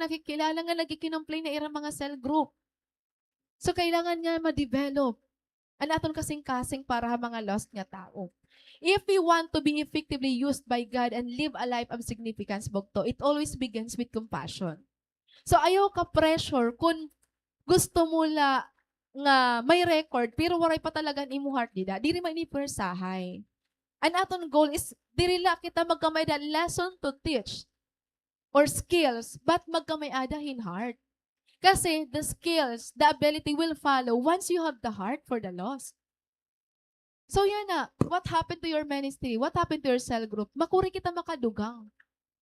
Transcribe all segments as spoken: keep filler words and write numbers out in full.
nakikilala nga nagkikinomplain ha ira mga cell group. So, kailangan nga ma-develop an aton kasingkasing para ha mga lost nga tawo. If we want to be effectively used by God and live a life of significance, bugto, it always begins with compassion. So, ayaw ka pressure kun gusto mo la nga may record, pero waray pa talaga an imo heart dida. Diri man ini pwersahay. An aton goal is, diri la kita magkamay-ada lesson to teach or skills, but magkamay-ada hin heart. Kasi the skills, the ability will follow once you have the heart for the lost. So yana, what happened to your ministry? What happened to your cell group? Makuri kita makadugang.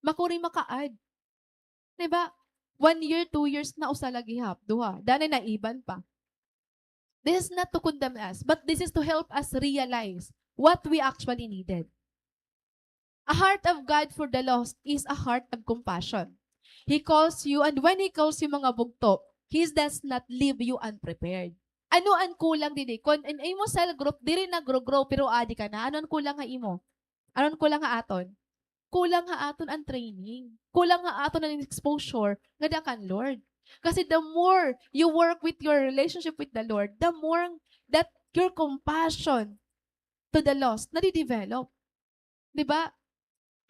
Makuri maka-add. Di ba? One year, two years na, usa la gihap, duha. Danay naiban pa. This is not to condemn us, but this is to help us realize what we actually needed. A heart of God for the lost is a heart of compassion. He calls you, and when He calls you, mga bugto, He does not leave you unprepared. Ano an kulang didi? Kon an imo cell group, diri nagro-grow, pero adi ka na. Ano an kulang ha imo? Ano an kulang ha aton? Kulang ha aton an training. Kulang ha aton an exposure ngada kan Lord. Kasi the more you work with your relationship with the Lord, the more that your compassion to the lost nade-develop. Di ba?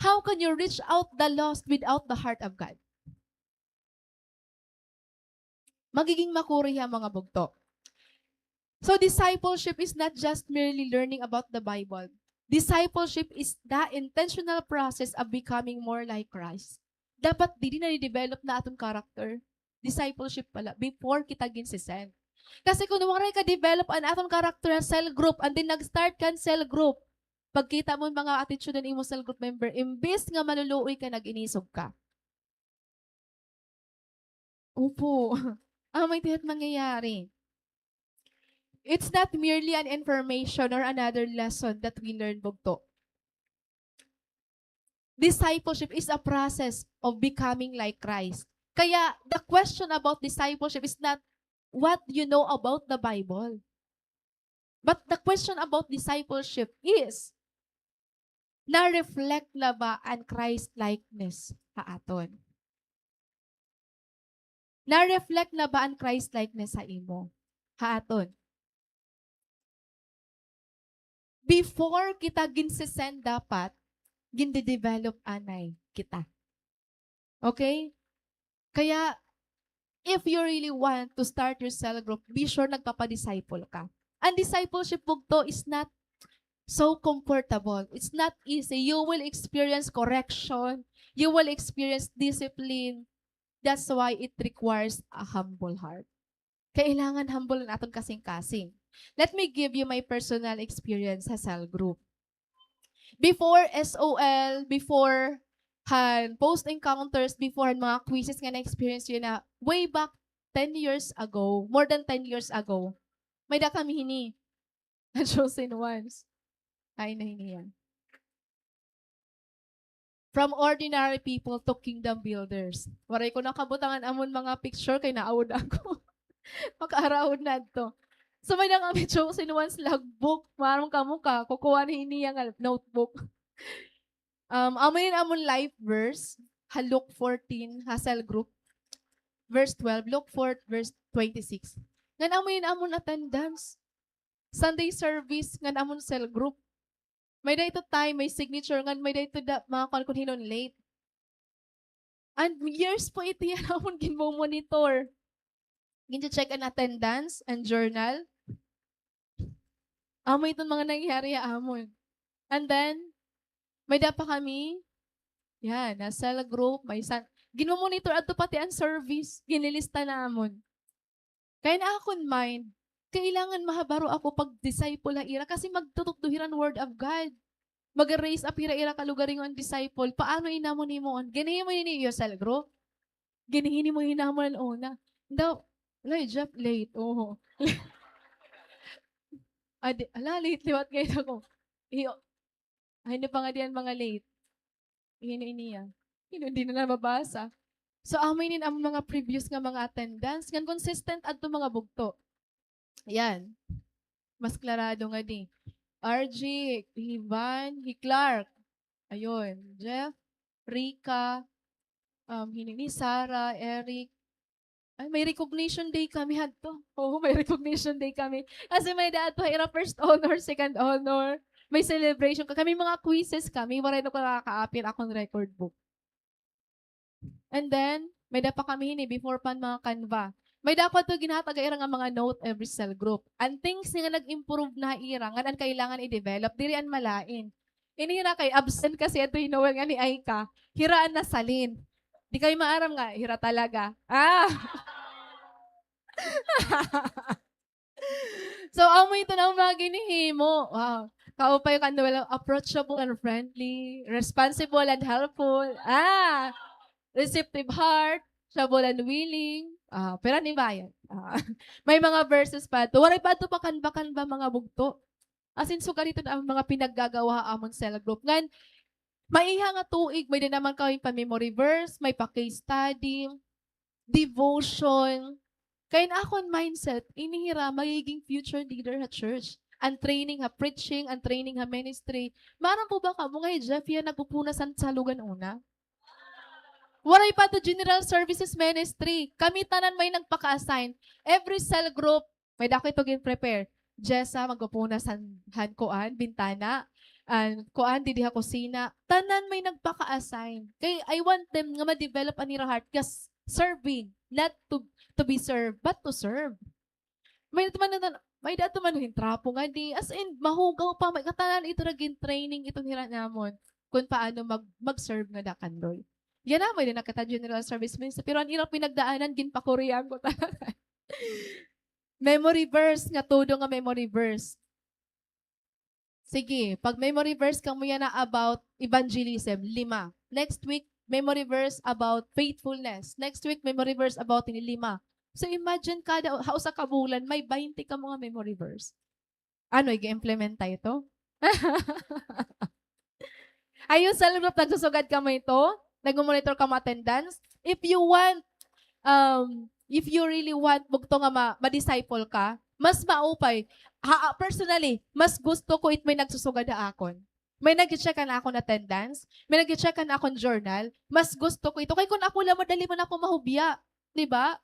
How can you reach out the lost without the heart of God? Magiging makuri hiya, mga bugto. So, discipleship is not just merely learning about the Bible. Discipleship is the intentional process of becoming more like Christ. Dapat didi nade-develop na aton character. Discipleship pala, before kita ginsisend. Kasi kun waray ka-develop an aton character ha cell group, and then nag-start ka hin cell group, pagkita mo mga attitude han imo cell group member, imbes nga maluluoy ka, nag-inisog ka. Opo. Amo it mangyayari. It's not merely an information or another lesson that we learn, bugto. Discipleship is a process of becoming like Christ. Kaya, the question about discipleship is not what you know about the Bible. But the question about discipleship is, na-reflect na ba an Christ-likeness ha aton? Na-reflect na ba an Christ-likeness ha imo? Ha aton? Before kita ginsisend dapat, ginde-develop anay kita. Okay? Kaya, if you really want to start your cell group, be sure nagpapa-disciple ka. And discipleship, bugto, is not so comfortable. It's not easy. You will experience correction. You will experience discipline. That's why it requires a humble heart. Kailangan humble an aton kasingkasing. Let me give you my personal experience ha cell group. Before S O L, before han post encounters, before han mga quizzes nga na-experience niyo na way back ten years ago, more than ten years ago, may-ada kami hini, the chosen ones. Ay, na hini yan. From ordinary people to kingdom builders. Waray ko nakabutang an amon mga picture kay naawod ako. Makaaraod na adto. So, may-ada kami chosen ones logbook. Maaram kamo ka, kukuha na hini nga notebook. Um, amo ini an amon life verse, ha Luke fourteen, ha cell group, verse twelve, Luke four, verse twenty-six. Ngan amo ini an amon attendance. Sunday service, ngan amon cell group. May-ada ito time, may signature, ngan may-ada ito da, mga kuan kun hin-o an late. And years po ito yana amon ginmo-monitor. Gin-check an attendance, an journal. Amo iton mga nangyari ha amon. And then, may-ada pa kami, yan, na cell group, may san-, ginmo-monitor adto pati an service, ginlilista namon. Kay an akon mind, kailangan mahabaro ako pag-disciple ha ira kasi magtutukdo hira han Word of God. Mag-raise up hira ira kalugaringon nga disciple. Paano ini namon himuon? Ginhimo ini iyo cell group? Ginhimo ini namon an una. Daw, ala, Jeff, late. Oho. Adi, ala, late liwat ngay-an ako. Iyo, ay, napangadian mga late. Hin-o ini, ah? Hin-o, di na mabasa. So, amo ini an mga previous nga mga attendance. Ngan consistent adto mga bugto. Yan. Mas klarado ngadi. R G, hi Van, hi Clark. Ayun. Jeff, Rica, um, hini ni Sarah, Eric. Ay, may recognition day kami hadto. Oo, may recognition day kami. Kasi may-ada adto ha ira first honor, second honor. May celebration ka. Kami mga quizzes kami. Waray na ko nakakaapil akon record book. And then, may-ada pa kami hini, before pa an mga Canva. May-ada ako adto ginhatag ha ira nga mga note every cell group. An things nga nag-improve na ha ira, ngan an kailangan i-develop, diri an malain. Ini hira kay absent kasi adto hi Noel ngan hi Aika. Hira an nasalin. Di kay maaram nga, hira talaga. Ah! So, amo ito na an mga ginhihimo. Wow. Kaupay kan Noel, approachable and friendly, responsible and helpful. Ah! Receptive heart, sociable and willing. Ah, pero ni bayad. Ah, may mga verses pa adto. Waray pa adto pa Canva-Canva, mga bugto. As in, sugad ito na an mga pinaggagawa ha amon cell group. Ngan, maiha nga tuig, may-ada naman kami pa memory verse, may pa case study, devotion. Kay an akon mindset, ini hira magiging future leader ha church. An training ha preaching, an training ha ministry. Maaram po ba kamo nga hi Jeff hiya nagpupunas han salugan una? Waray pa adto general services ministry. Kami tanan may nagpaka-assign. Every cell group, may-ada ako ito gin-prepare. Jessa, magpupunas han, han kuan, bintana. An kuan, didi ha kusina. Tanan may nagpaka-assign. Kay I want them nga ma-develop an ira heart nga s-, serving, not to, to be served, but to serve. May-ada man, may-ada man hin trapo ngadi. As in, mahugaw pa, may katanan ito ra gin-training iton hira namon kon paano mag-, mag-serve ngada kan Lord. Yana, may-ada na kita general service ministry, pero an ira pinagdaanan, ginpakurian ko talaga. Memory verse nga todo nga memory verse. Sige, pag memory verse kamo yana about evangelism, lima. Next week, memory verse about faithfulness. Next week, memory verse about ini, lima. So imagine, kada ha usa ka bulan, may baynte kamo nga memory verse. Ano, ig-implement ta ito? Ay, yung cell group, nagsusugad kamo ito? Nagmo-monitor kamo attendance? If you want, um, if you really want bugto nga ma-, ma-disciple ka, mas maupay. Ha, personally, mas gusto ko it may nagsusugad ha akon. May nag-check han akon attendance, may nag-check han akon journal, mas gusto ko ito. Kay kun ako la, madali man ako mahubya. Di ba?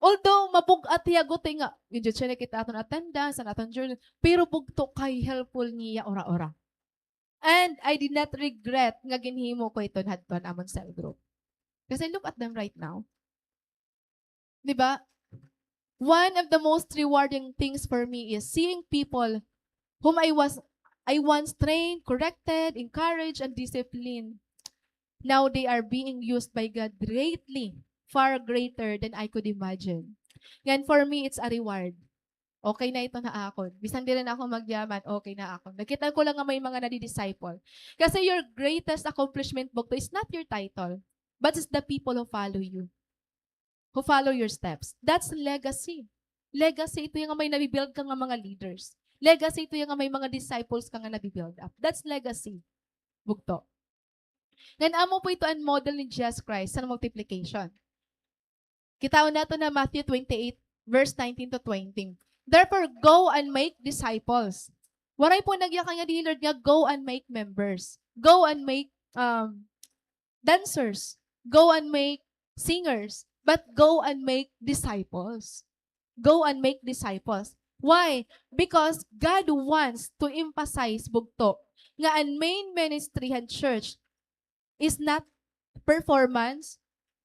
Although, mabug-at hiya guti nga, gin-check kita aton attendance, an aton journal, pero bugto kay helpful niya ura-ura. And I did not regret nga ginhimo ko iton hadton amon cell group. Kasi look at them right now. Di ba? One of the most rewarding things for me is seeing people whom I was, I once trained, corrected, encouraged, and disciplined. Now they are being used by God greatly, far greater than I could imagine. Ngan for me, it's a reward. Okay na ito na akon. Bisan diri na ako magyaman, okay na akon. Nakita ko lang nga may mga nadi-disciple. Kasi your greatest accomplishment, bugto, is not your title, but it's the people who follow you, who follow your steps. That's legacy. Legacy ito yung nga may nabibuild ka nga mga leaders. Legacy ito yung nga may mga disciples ka nga nabibuild up. That's legacy. Bugto. Ngan amo po ito an model ni Jesus Christ sa multiplication. Kitaon naton na Matthew twenty-eight, verse nineteen to twenty. "Therefore, go and make disciples." Waray po nagyakan nga di Lord nga, "Go and make members. Go and make, um, dancers. Go and make singers. But go and make disciples." Go and make disciples. Why? Because God wants to emphasize, bugto, nga an main ministry han church is not performance,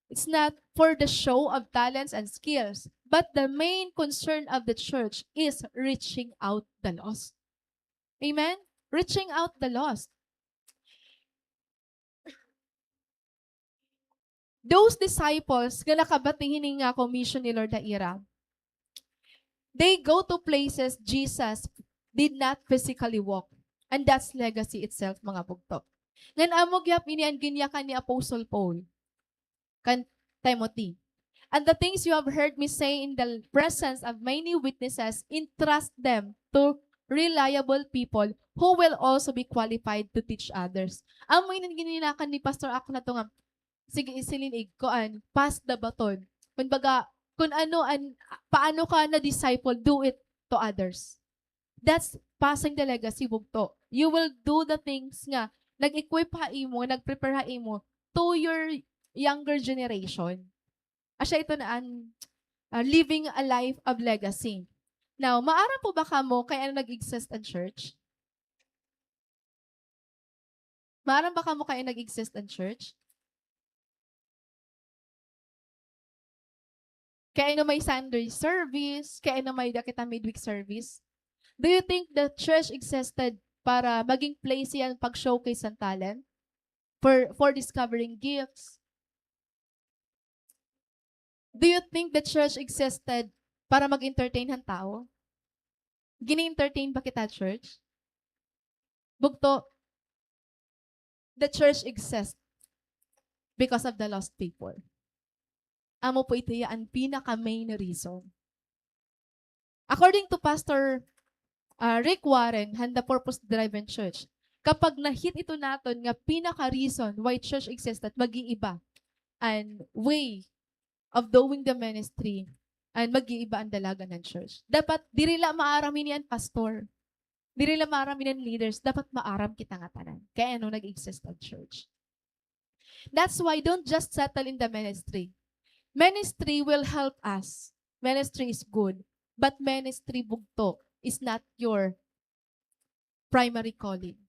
it's not for the show of talents and skills, but the main concern of the church is reaching out the lost. Amen? Reaching out the lost. Those disciples nga nakabati hini nga commission ni Lord ha ira, they go to places Jesus did not physically walk. And that's legacy itself, mga bugto. Ngan amo gihap ini an ginyakan ni Apostle Paul kan Timothy. "And the things you have heard me say in the presence of many witnesses, entrust them to reliable people who will also be qualified to teach others." Amo ini an ginyakan ni Pastor Akon hadto nga, sige, isilinig, kuan, pass the baton. Kumbaga, kun ano an, paano ka na-disciple, do it to others. That's passing the legacy, bugto. You will do the things nga nag-equip ha imo, nag-prepare ha imo to your, younger generation. Asya ito na an, ah, living a life of legacy. Now, maaram po ba kamo kay ano nag-exist an church? Maaram ba kamo kay ano nag-exist an church? Kay ano may Sunday service, kay ano may-ada kita midweek service. Do you think the church existed para maging place hiya hin pag-showcase hin talent? For, for discovering gifts? Do you think the church existed para mag-entertain han tawo? Gini-entertain ba kita, church? Bugto, the church exists because of the lost people. Amo po ito hiya an pinaka-main reason. According to Pastor, ah, Rick Warren, han The Purpose Driven Church, kapag na-hit ito naton nga pinaka-reason why church exists, that mag-iiba an way of doing the ministry, and mag-iiba an dalagan han church. Dapat diri la maaram ini an pastor. Diri la maaram ini an leaders. Dapat maaram kita ngatanan kay ano nag-exist an church. That's why don't just settle in the ministry. Ministry will help us. Ministry is good. But ministry, bugto, is not your primary calling.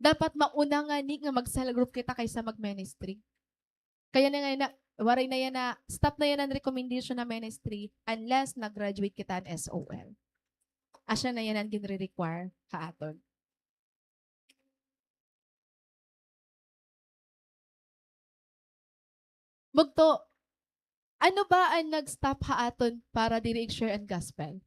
Dapat mauna ngani nga mag-cell group kita kaysa mag-ministry. Kay yana nga yana, waray na yana, stop na yana an recommendation na ministry unless nag-graduate kita hin S O L. Asya na yana an ginre-require ha aton. Bugto, ano ba an nag-stop ha aton para diri i-share an gospel?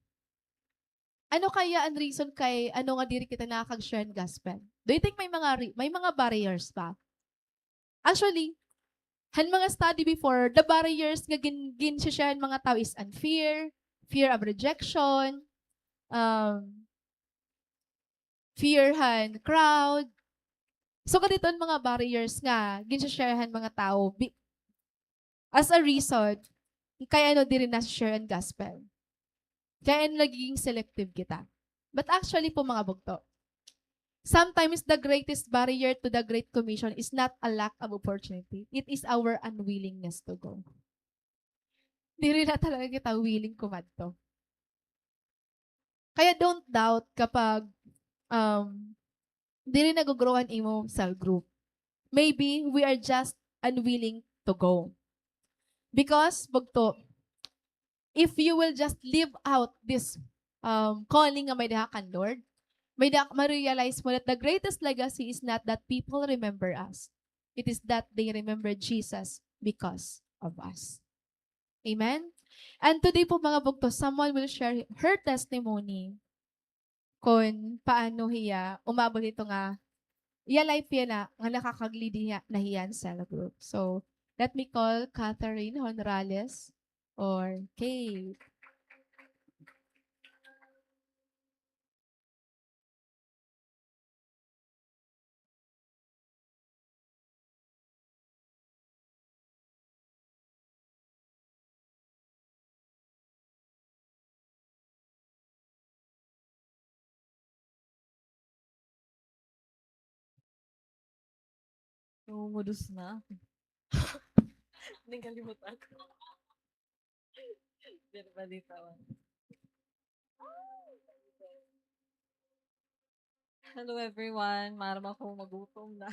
Ano kaya an reason kay ano nga diri kita nakakag-share an gospel? Do you think may mga re-, may mga barriers ba? Actually, han mga study before, the barriers nga gin-, gin-share han mga tawo is an fear, fear of rejection, um, fear han crowd. So, kadto an mga barriers nga gin-share han mga tawo bi-, as a reason kay ano diri na-share an gospel. Kay ano nagiging selective kita. But actually po, mga bugto, sometimes the greatest barrier to the Great Commission is not a lack of opportunity. It is our unwillingness to go. Diri na talaga kita willing kumadto. Kaya don't doubt kapag, um, diri nag-grow an imo cell group. Maybe we are just unwilling to go. Because, bugto, if you will just live out this, um, calling nga may-ada ha kan Lord, may-ada, ma-realize mo that the greatest legacy is not that people remember us. It is that they remember Jesus because of us. Amen? And today po, mga bugto, someone will share her testimony kon paano hiya umabot hito nga iya life yana nga nakakag-lead hiya, na hiya hin cell group. So, let me call Catherine Honrales or Kate. Namumudos na ako. Nangkalimot ako. Pero balita man. Hello everyone, maaram ako magutom na.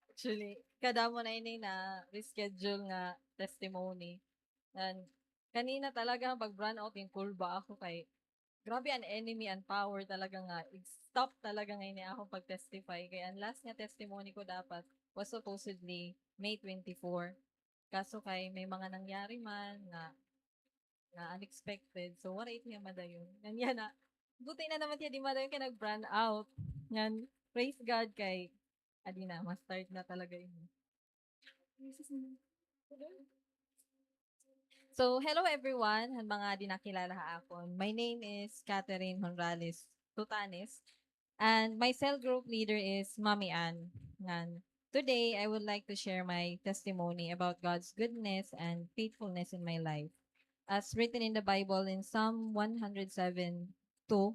Actually, kadamo na ini na reschedule nga testimony. And kanina talaga pag-brownout, ginkulba ako kay grabe an enemy, an power talaga nga i-stop talaga nga ini akon pag-testify. Kay an last nga testimony ko dapat was supposedly May twenty-four. Kaso kay may mga nangyari man nga, nga unexpected. So, waray it hiya madayon. Ngan yana, buti na naman hiya di madayon kay nag-brownout. Ngan, praise God kay, adi na, ma-start na talaga ini. So, hello everyone, han mga di nakilala ha akon. My name is Catherine Honrales Tutanes. And my cell group leader is Mami Ann. Ngan, today, I would like to share my testimony about God's goodness and faithfulness in my life. As written in the Bible in Psalm one hundred seven two,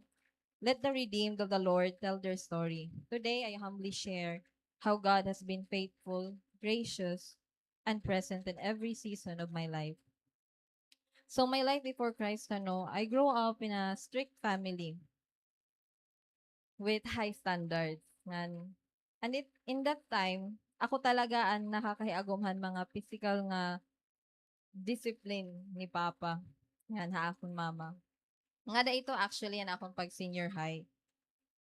"Let the redeemed of the Lord tell their story." Today, I humbly share how God has been faithful gracious, and present in every season of my life. So my life before Christ, ano, I grew up in a strict family with high standards. Ngan, and it, in that time, ako talaga an nakakahiagom han mga physical nga discipline ni Papa, ngan ha akon mama. Ngada ito actually an akon pag-senior high.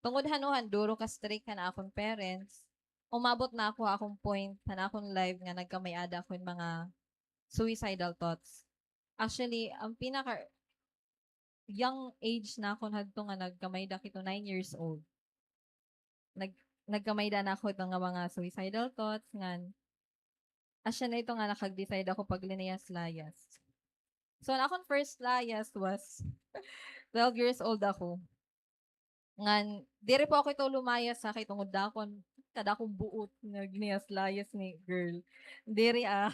Tungod han, o, han duro ka strict han akon parents, umabot na ako ha akon point han akon life nga nagkamay-ada ako hin mga suicidal thoughts. Actually, an pinaka young age nakon hadto nga nagkamay-ada ako ito, nine years old. Nag-, nagkamay-ada na ako ito nga mga suicidal thoughts, ngan asya na ito nga nakag-decide ako paglinayas-layas. So, an akon first layas was twelve years old ako. Ngan, diri pa ako ito lumayas ha, kay tungod dakon, kadakong buot nga ginayas-layas ni girl. Diri, ah.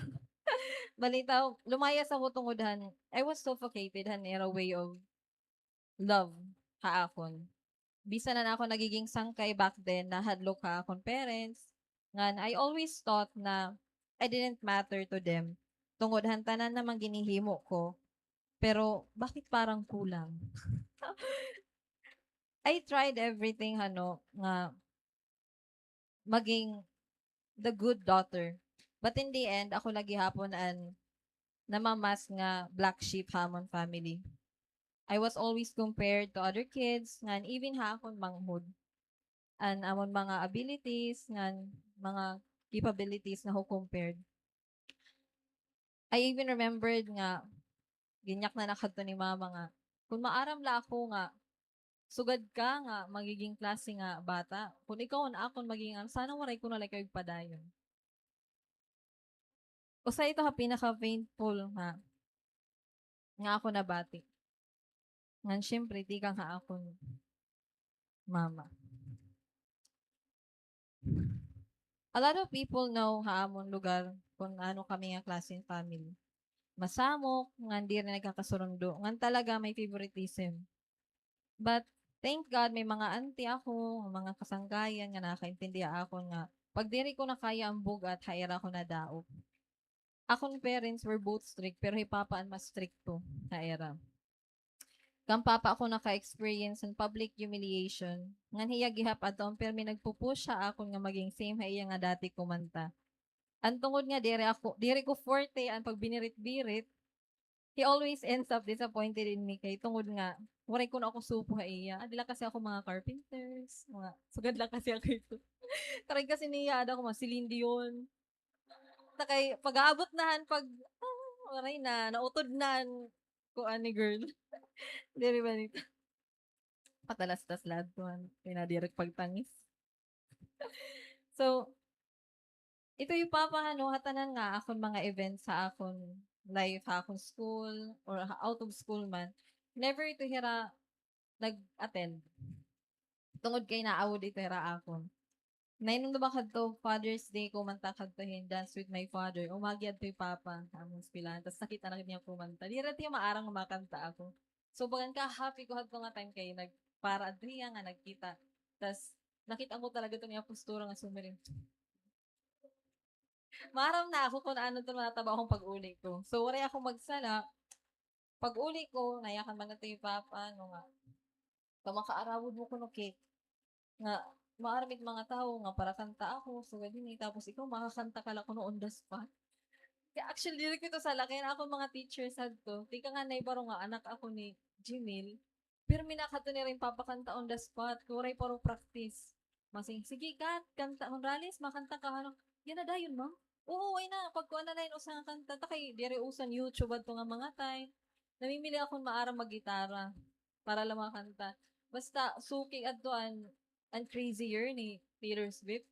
Balitaw, lumayas ako tungod han, I was suffocated han ira way of love ha akon. Bisan an akon nagiging sangkay back then, nahadlok ha akon parents, ngan I always thought na I didn't matter to them. Tungod han tanan naman ginhihimo ko, pero bakit parang kulang? I tried everything, ano, nga maging the good daughter. But in the end, ako la gihapon an namamas nga black sheep ha amon family. I was always compared to other kids, ngan even ha akon manghod. An amon mga abilities, ngan mga capabilities naho-compared. I even remembered nga, ginyaknan ako hadto ni mama nga, "Kon maaram la ako nga sugad ka nga magiging klase nga bata, kon ikaw an akon magiging ano, sana waray ko na la ikaw igpadayon." Usa ito ha pinaka-painful nga, nga ako nabati. Ngan siyempre, tikang ha akon mama. A lot of people know ha amon lugar kon ano kami nga klase hin family. Masamok, ngan diri nagkakasurundo, ngan talaga may favoritism. But thank God, may mga auntie ako, mga kasangkayan nga nakakaintindi ha akon nga pag diri ko na kaya an bug-at, ha ira ako nadaog. Akon parents were both strict, pero hi Papa an mas strikto ha ira. Kan Papa ako naka-experience hin public humiliation, ngan hiya gihap adton pirmi nagpu-push ha akon nga maging same ha iya nga dati kumanta. An tungod nga diri ako, diri ko forte an pagbinirit-birit, he always ends up disappointed in me kay tungod nga waray kuno ako supo ha iya. Adi la kasi ako mga carpenters, mga sugad la kasi ako ito. Try kasi niya, ada ako mga Celine Dion. Ta kay pag-aabot na han pag, ah, waray na, nautod na an kuan ni girl. Diri ba nito? Patalastas la adto han, kay nadiri ak pagtangis. So, ito hi Papa, ano, ha tanan nga akon mga events ha akon life, ha akon school, or ha, out of school man, never ito hira nag-attend. Tungod kay naawod ito hira akon. Nahinumdom ako hadto, Father's Day, kumanta ako hadto hin Dance with My Father. Umagi adto hi Papa ha amon eskwelahan. Tas nakita na niya kumanta. Diri hiya maaram nga makanta ako. So, bagan ka-happy ko hadto nga time kay nagpara adto hiya nga nagkita. Tas, nakita ko talaga iton iya postura nga sumiring. Maaram na ako kon ano iton natabo akon pag-uli ko. So, waray ako magsala. Pag-uli ko, nayakan man adto hi Papa, ano nga, "Kamakaarawod mo kuno, Kate. Nga, maaram it mga tawo nga parakanta ako, sugad hini, tapos ikaw makakanta ka la kuno on the spot." Kay actually, diri ko ito sala, kay an akon mga teachers hadto, tikang han nahibaron nga anak ako ni Jimil, pirmi nakadto nira ipapakanta on the spot, kay waray pa raw practice. Masiring, "Sige, Kat, kanta, Honrales, makanta ka, ano?" "Yana dayon, ma'am." "Oo, ay na, pagkuan na dayon usa nga kanta." Ta kay diri uso an YouTube adto nga mga time. Namimili ako maaram maggitara para la makanta. Basta, suki adto an, an Crazier ni Taylor Swift.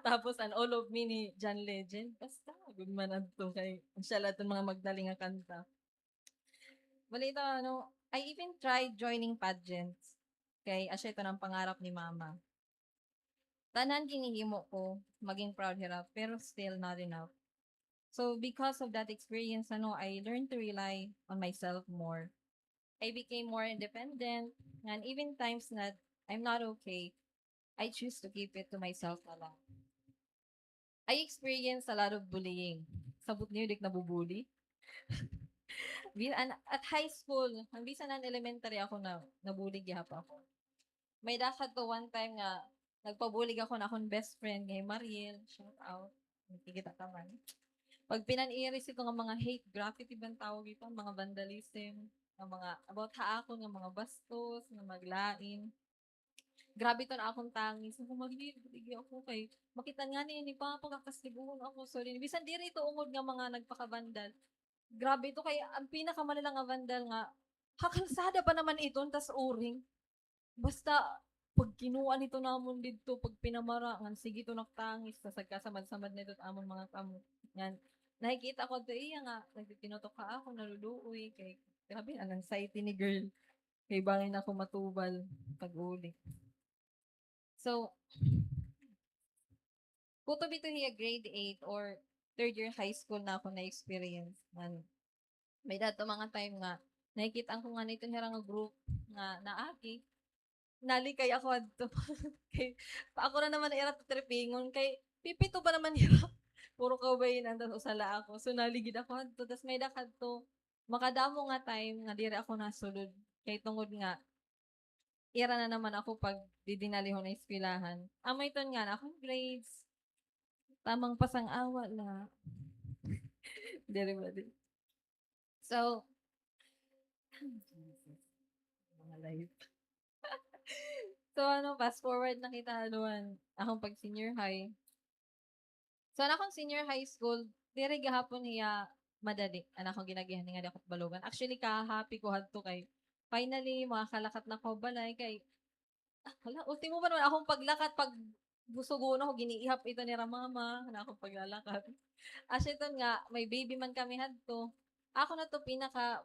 Tapos, an All of Me ni John Legend. Basta, good man adto kay, siya la adto mga magdali nga kanta. Balita, ano, I even tried joining pageants. Kay asya ito an pangarap ni Mama. Tanan ginhihimo ko, maging proud hira, pero still not enough. So, because of that experience, ano, I learned to rely on myself more. I became more independent, and even times that I'm not okay, I choose to keep it to myself na lang. I experienced a lot of bullying. Sabot niyo, di ak nabubuli. Bi-, an-, at high school, an bisan an elementary ako na, nabully gihap ako. May-ada kadto one time nga nagpa-bully ako na akon best friend, nga hi Mariel, shout out. Nakikita ka man. Pag pinan-iris ito nga mga hate, graffiti ba an tawag ito, mga vandalism, nga mga about ha akon nga mga bastos, nga maglain. Grabe iton akon tangis. Ako, magligi ako kay makit-an ngani ni Papa, kakastigohon ako. Sorry. Bisan diri ito ungod nga mga nagpakabandal. Grabe ito kay an pinakamalala nga bandal nga ha kalsada pa naman iton, tas uring. Basta, pagkinuan ito namon didto, pagpinamara, ngan sige ito nagtangis, tas nagkasamad-samad na ito amon mga kamot. Ngan, nakikita ko adto iya nga, nagtitinutok ha akon, naluluoy, kay, grabe, an anxiety ni girl. Kay bangin ako matubal pag-uli. So, kutob ito hiya grade eight or third year high school na ako na-experience. Ngan, may-ada adto mga time nga, nakikit-an ko ngani ito hira nga group nga naagi. Nalikay ako adto. Kay, pa ako na naman ira tripingon. Kay, pipito pa naman hira. Puro kababayen-an, tas usa la ako. So, naligid ako adto. Tas may-ada kadto, makadamo nga time nga diri ako nasulod. Kay tungod nga, ira na naman ako pagdidinalihon ha eskwelahan. Amo iton nga, an akon grades, tamang pasang-awa la. Diri ba, di? So, mga life. So, ano, fast forward na kita, haluan, akon pag-senior high. So, an akon senior high school, diri gihapon hiya madali. An akon ginagihan nga di ako kabalogan. Actually, kahahappy ko hadto kay finally, makakalakat na ko balay kay, ah, hala, ultimo pa naman akon paglakat, pagbusugon ako, giniihap ito nira mama, an akon paglalakat. Asya iton nga, may baby man kami hadto. Ako na to pinaka,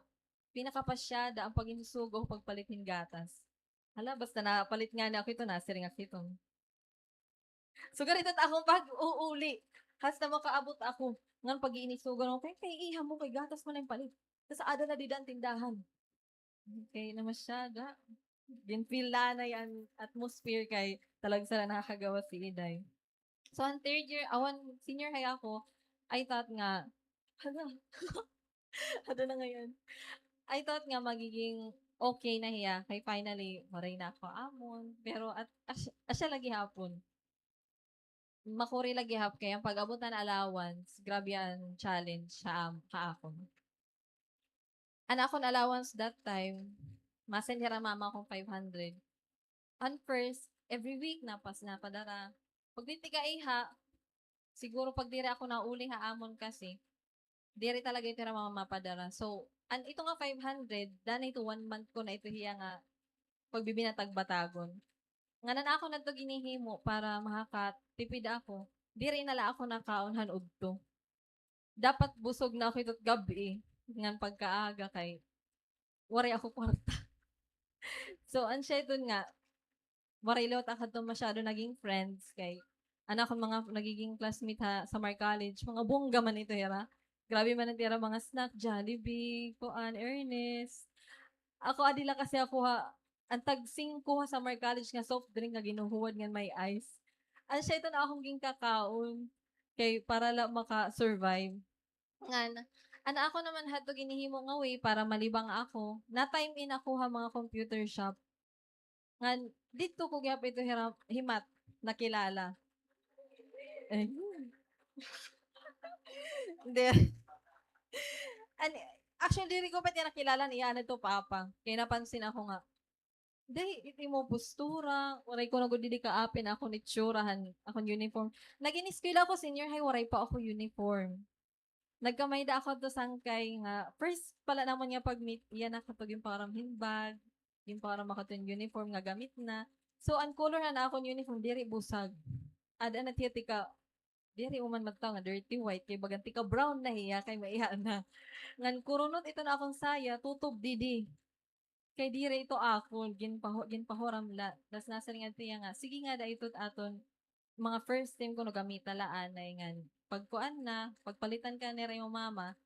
pinakapasyada an pag-insusugo, pagpalit hin gatas. Hala, basta napalit ngani ako ito, nasiring ako ito. Sugad ito akon pag-uuli. Hasta makaabot ako. Ngan pag-iinisugon ako, kay, kay iha mo, kay gatas man la hin palit. Tas aada na dida an tindahan. Okay, namasyada. Gin-feel la anay an atmosphere kay talagsa la nakakagawas si Iday. So, an third year, awan, senior high ako, I thought nga, hala, Ano na ngayon? I thought nga magiging okay na hiya. Kay finally, waray na ako amon. Pero at, asya, asya la gihapon. Makuri la gihap kay an pag-abot han allowance, grabe an challenge ha am-, ha akon. An akon allowance that time, ma-send hira mama akon five hundred. An first, every week, napas-, napadara. Pag didto kay iha, siguro pag diri ako nauli ha amon kasi, diri talaga ito hira mama mapadara. So, an ito nga five hundred, dana ito one month ko na ito hiya nga pagbibinatag-batagon. Ngan an akon adto ginhihimo para makakatipid ako, diri na la ako nakaon han udto. Dapat busog na ako ito gab-i, ngan pagkaaga kay waray ako kwarta. So, an siya iton nga, waray liwat ako adto masyado naging friends kay an akon mga nagiging classmate ha Samar College, mga bongga man ito hira. Grabe man ito hira mga snack, Jollibee, kuan, Ernest. Ako, adi la kasi ako ha, an tag singko ha Samar College nga soft drink nga ginhuhuwad ngan may ice. An siya iton akon ginkakaon kay para la maka-survive. Ngan, an ako naman hadto ginhihimo nga way para malibang ako, na-time in ako ha mga computer shop. Ngan, didto ko gihap ito hira-, himat, nakilala. Eh. Hindi. An-, actually, diri ko pa niya nakilala, niya, ano to, papa. Kay napansin ako nga, Day, it imo postura, waray ko na gud didi kaapin akon itsura han akon uniform. Nag-iniskwela ako senior high, waray pa ako uniform. Nagkamay-ada ako adto sangkay nga, first pala namon nga pag-meet, iya na kato ginpahuram hin bag, ginpahuram ako hin uniform nga gamit na. So, an color han akon uniform, diri busag. Aada na hiya tika, diri mo man magtaw nga dirty white, kay bagan tika brown na hiya, kay maiha na. Ngan kurunot ito na akon saya, tutob didi. Kay diri ito akon, ginpahu-, ginpahuram la. Tas nasiring ngadto iya nga, sige ngada ito aton, mga first time kuno gamita la anay ngan pagkuan na, pagpalitan ka nira imo mama,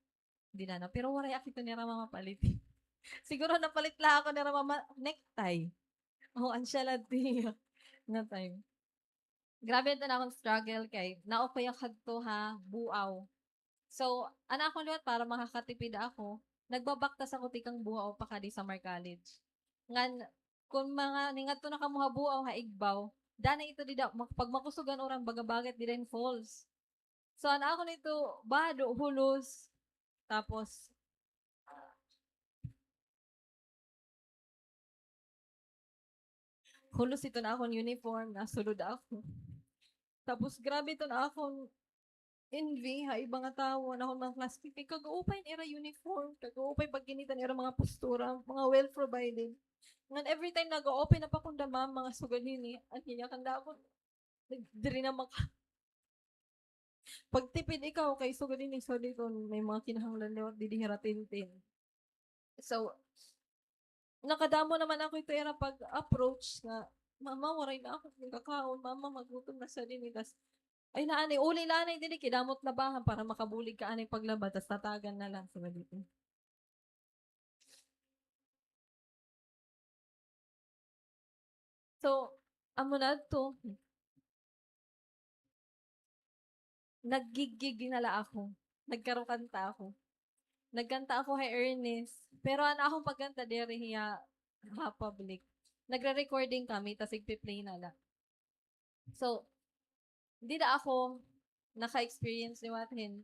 di na, no? Pero waray ako ito nira mama palit. Siguro napalit la ako nira mama necktie. O, an siya la tiya na time. Grabe ito na akong struggle kay naokoy ako hadto ha Buaw. So, an akon liwat para makakatipid ako, nagbabaktas ako tikang Buaw pakadi Samar College. Ngan, kun mga ningadto na kamo ha Buaw, ha Igbaw, danay ito dida, mak-, pag makusog an uran, baga-baga it dida hin falls. So, an akon ito, bado, hulos, tapos, hulos ito na akon uniform, nasulod ako. Tapos, grabe ito na akon envy ha iba nga tawo, an akon mga classmate, kay kag-uupay an ira uniform, kag-uupay pagkinita an ira mga postura, mga well provided. Ngan every time nag-open up ako, an da mama nga sugad hini, an hiya kan da ako, nag-, diri na maka-, pagtipid ikaw kay sugad hini, sorry kun may mga kinahanglan liwat didi hira tintin. So, nakadamo naman ako ito ira pag-approach nga, "Mama, waray na ako ginkakaon. Mama, magutom na sa dini." Tas, ay, naanay, uli la anay didi, kay damo it labahan para makabulig ka anay paglaba, tas tatagan na la. So, dito. So, amo na adto. Naggigig na la ako. Nagkarokanta ako. Nagkanta ako kay Ernest. Pero an akon pagkanta diri hiya ha public. Nagre-recording kami, tas igpi-play na la. So, dida ako naka-experience liwat hin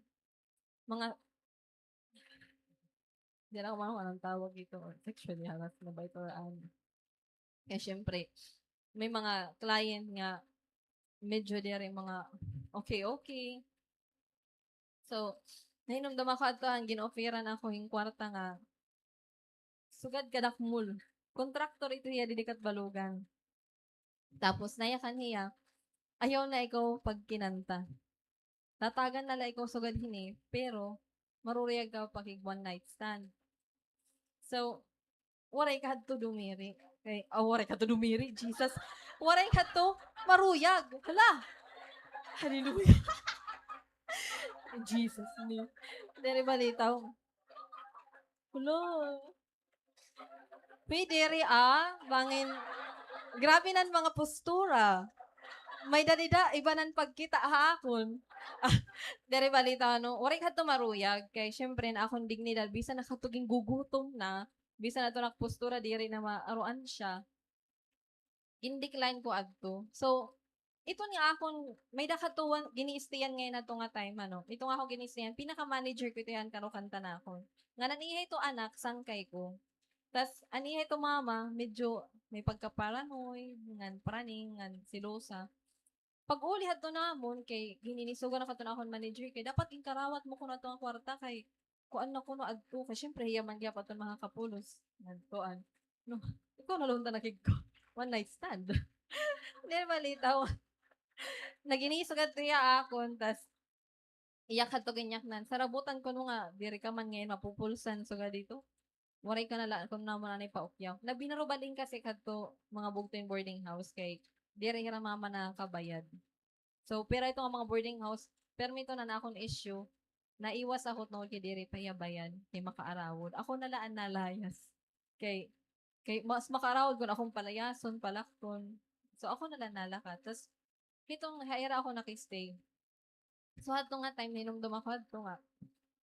mga, di na ako maaram anong tawag dito, or sexually harassed na ba ito or ano. Kaya syempre, may mga client nga medyo diri mga okay, okay. So, nahinumdom ako adto, an gin-offeran ako hin kwarta nga sugad kadakmol. Kontraktor ito hiya didi Catbalogan. Tapos, nayakan hiya, "Ayaw na ikaw pagkinanta. Tatagan na la ikaw sugad hini, pero maruruyag ka pakig one night stand." So, waray ka hadto dumiri. Kay, ah, waray ka hadto dumiri, Jesus. Waray ka hadto maruyag. Hala! Hallelujah. Jesus name. Diri balitaw. Hala. Pwede diri, ah. Bangin, grabe nan mga postura. May dadida, iba nan pagkita ha akon. Ah, diri balitaw, no? Waray ka hadto maruyag. Kay, syempre, an akon dignidad, bisan na kadto gingugutom na, bisan adto na ak postura, diri na maaruan siya. Gin-decline ko adto. So, iton nga akon, may-ada kadto wan-, gini-stayan ngay-an adto nga time, ano. Iton nga akon gini-stayan, pinaka-manager ko ito hiya han karokanta nakon. Ngan an iya ito anak, sangkay ko. Tas, an iya ito mama, medyo may pagka-paranoid, ngan praning, ngan selosa. Pag-uli hadto namon, kay gininisogan ako hadto han akon manager, kay dapat ginkarawat mo kuno adto nga kwarta, kay kuan na kuno adto, kay syempre hiya man gihap adto an makakapulos. Ngan kuan. No, ikaw na la unta nakig-, one night stand. Diri balitaw. Naginisogan adto hiya akon, tas iya kadto ginyaknan. Sarabutan kuno nga, diri ka man ngay-an mapupulsan, sugad dito. Waray ka na la, kuno namon anay paukyaw. Nabinarubalin kasi kadto mga bugto hin boarding house kay diri hira mama nakakabayad. So, pira ito nga mga boarding house, permi ito na an akon issue, naiwas ako tungod kay diri pa hiya bayad, kay makaarawod. Ako na la an nalayas. Kay, kay mas makaarawod kon akon palayason, palakton. So, ako na la nalakat. Tas, hiton ha ira ako naki-stay. So, hadto nga time, hinumdom ako hadto nga,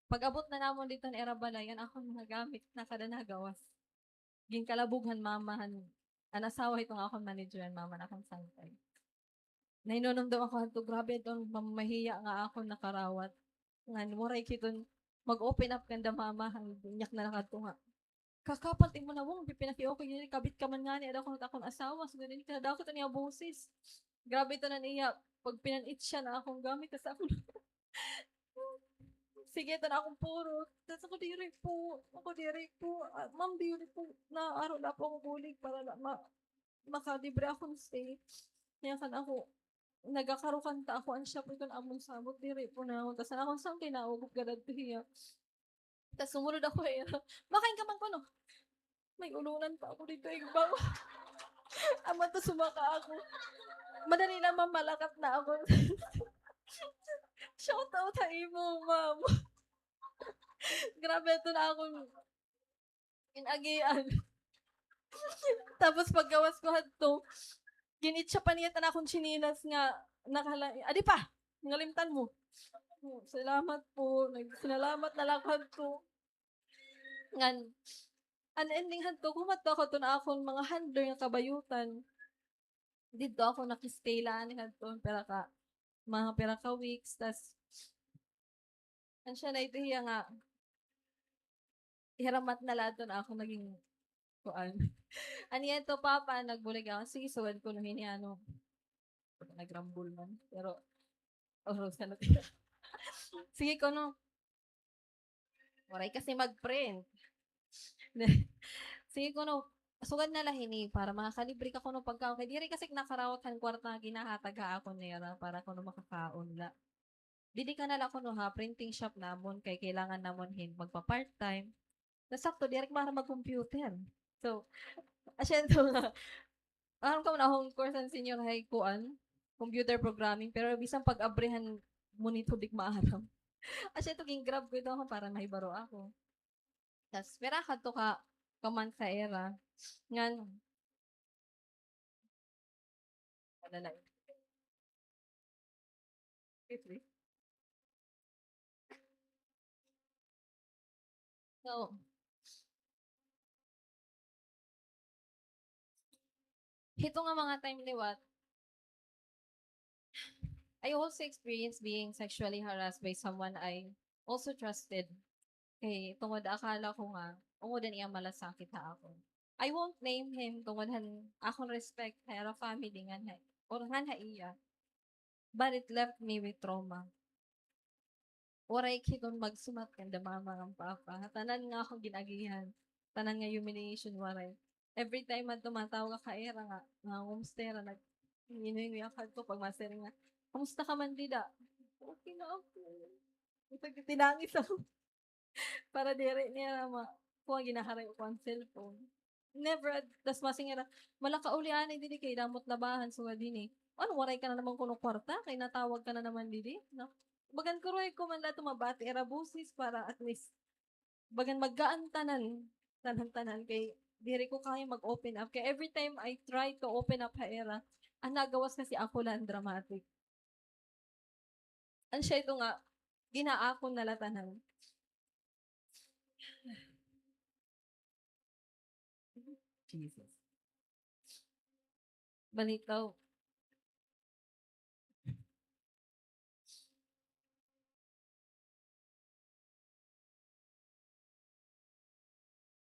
pag-abot na namon didto han ira balay, an akon mga gamit, nakada na ha gawas. Ginkalabog han mama han, an asawa hiton akon manager, an mama han akon sangkay. Nahinunumdom ako hadto, grabe adto an pamamahiya nga akon nakarawat. Ngan waray kiton mag-open up kanda mama, han inyaknan nakadto nga, "Kakapal it imo nawong, pipinaki-okay diri, kabit ka man ngani, ada kuno it akon asawa," sugad hini, kadako it iya boses. Grabe ito an iya pagpinan-itsa han akon gamit, tas ako, sige, ito an akon purot. Tas ako, "Diri po, ako diri po, ah, ma'am, diri po, naaro la po ako bulig para la ma-, makalibre akon stay." Kaya kan ako, nagakarokanta ako, an siya po iton amon sabot, diri po nawong. Tas an akon sangkay, naugop gad adto hiya. Tas sumulod ako ha ira. Makain ka man kuno. May ulunan pa ako didto, igbaw. Amo to, sumaka ako. Madali lang, ma'am, malakat na ako. Shout out ha imo, ma'am. Grabe, ito na akon inagian. Tapos paggawas ko hadto, gin-itsa pa niya it an akon tsinelas nga nakahala-, adi pa, ngalimtan mo. Salamat po. Nagsinalamat na la ako hadto. Ngan, an ending hadto, kumadto ako hadton akon mga handler nga kabayutan. Didto ako naki-stay la anay hadton, pira ka, mga pira ka weeks, tas, an siya na ito hiya nga, hiramat na la hadton akon naging kuan. An iya ito, papa, nagbulig ako, sige, sugad kuno hini, ano, nagrambol man. Pero, oh, sana. Sige kuno, waray kasi mag-print. Sige kuno, sugad na la hini para makakalibre ka kuno pagkaon. Kay diri kasi nakarawat han kwarta nga ginahatag ha akon nira para kuno makakaon la. Didi ka na la kuno ha printing shop namon kay kailangan namon hin magpa-part-time. Nasakto, diri ka maaram mag-computer. So, asya ito nga, aram ka man akon course han senior high kuan, computer programming, pero bisan pag-abri han monitor, di ko maaram. Asya ito, gin-grab ko ito para mahibaro ako. Tas, pira kadto ka, ka month ha ira. Ngan, wala na. So, hito nga mga time liwat, I also experienced being sexually harassed by someone I also trusted. Kay tungod akala ko nga, ungod an iya malasakit ha akon. I won't name him tungod han akon respect ha ira family ngan ha, or ngan ha iya. But it left me with trauma. Waray ko hiton magsumat kanda mama ngan papa. Tanan nga akon gin-agihan. Tanan nga humiliation, waray. Every time man tumatawag ako ha ira nga, nga kumusta ira, nag-, ngingoy-ngoy ako hadto pag masiring nga, "Kumusta ka man dida?" "Okay na ako." Tinangis ako. Para diri nira ma-, kuan, ginaharay ko an cellphone. Never, tas masiring hira, "Hala ka, uli anay didi kay damo it labahan sugad hini." Ano, waray ka na naman kuno kwarta, kay natawag ka na naman didi, no? Bagan kuruhay ko man la ito mabati ira boses para at least, bagan maggaan tanan, tanan-tanan, kay diri ko kaya mag-open up. Kay every time I try to open up ha ira, an nagawas kasi ako la an dramatic. An siya ito nga, ginaakon na la tanan. Jesus. Balitaw.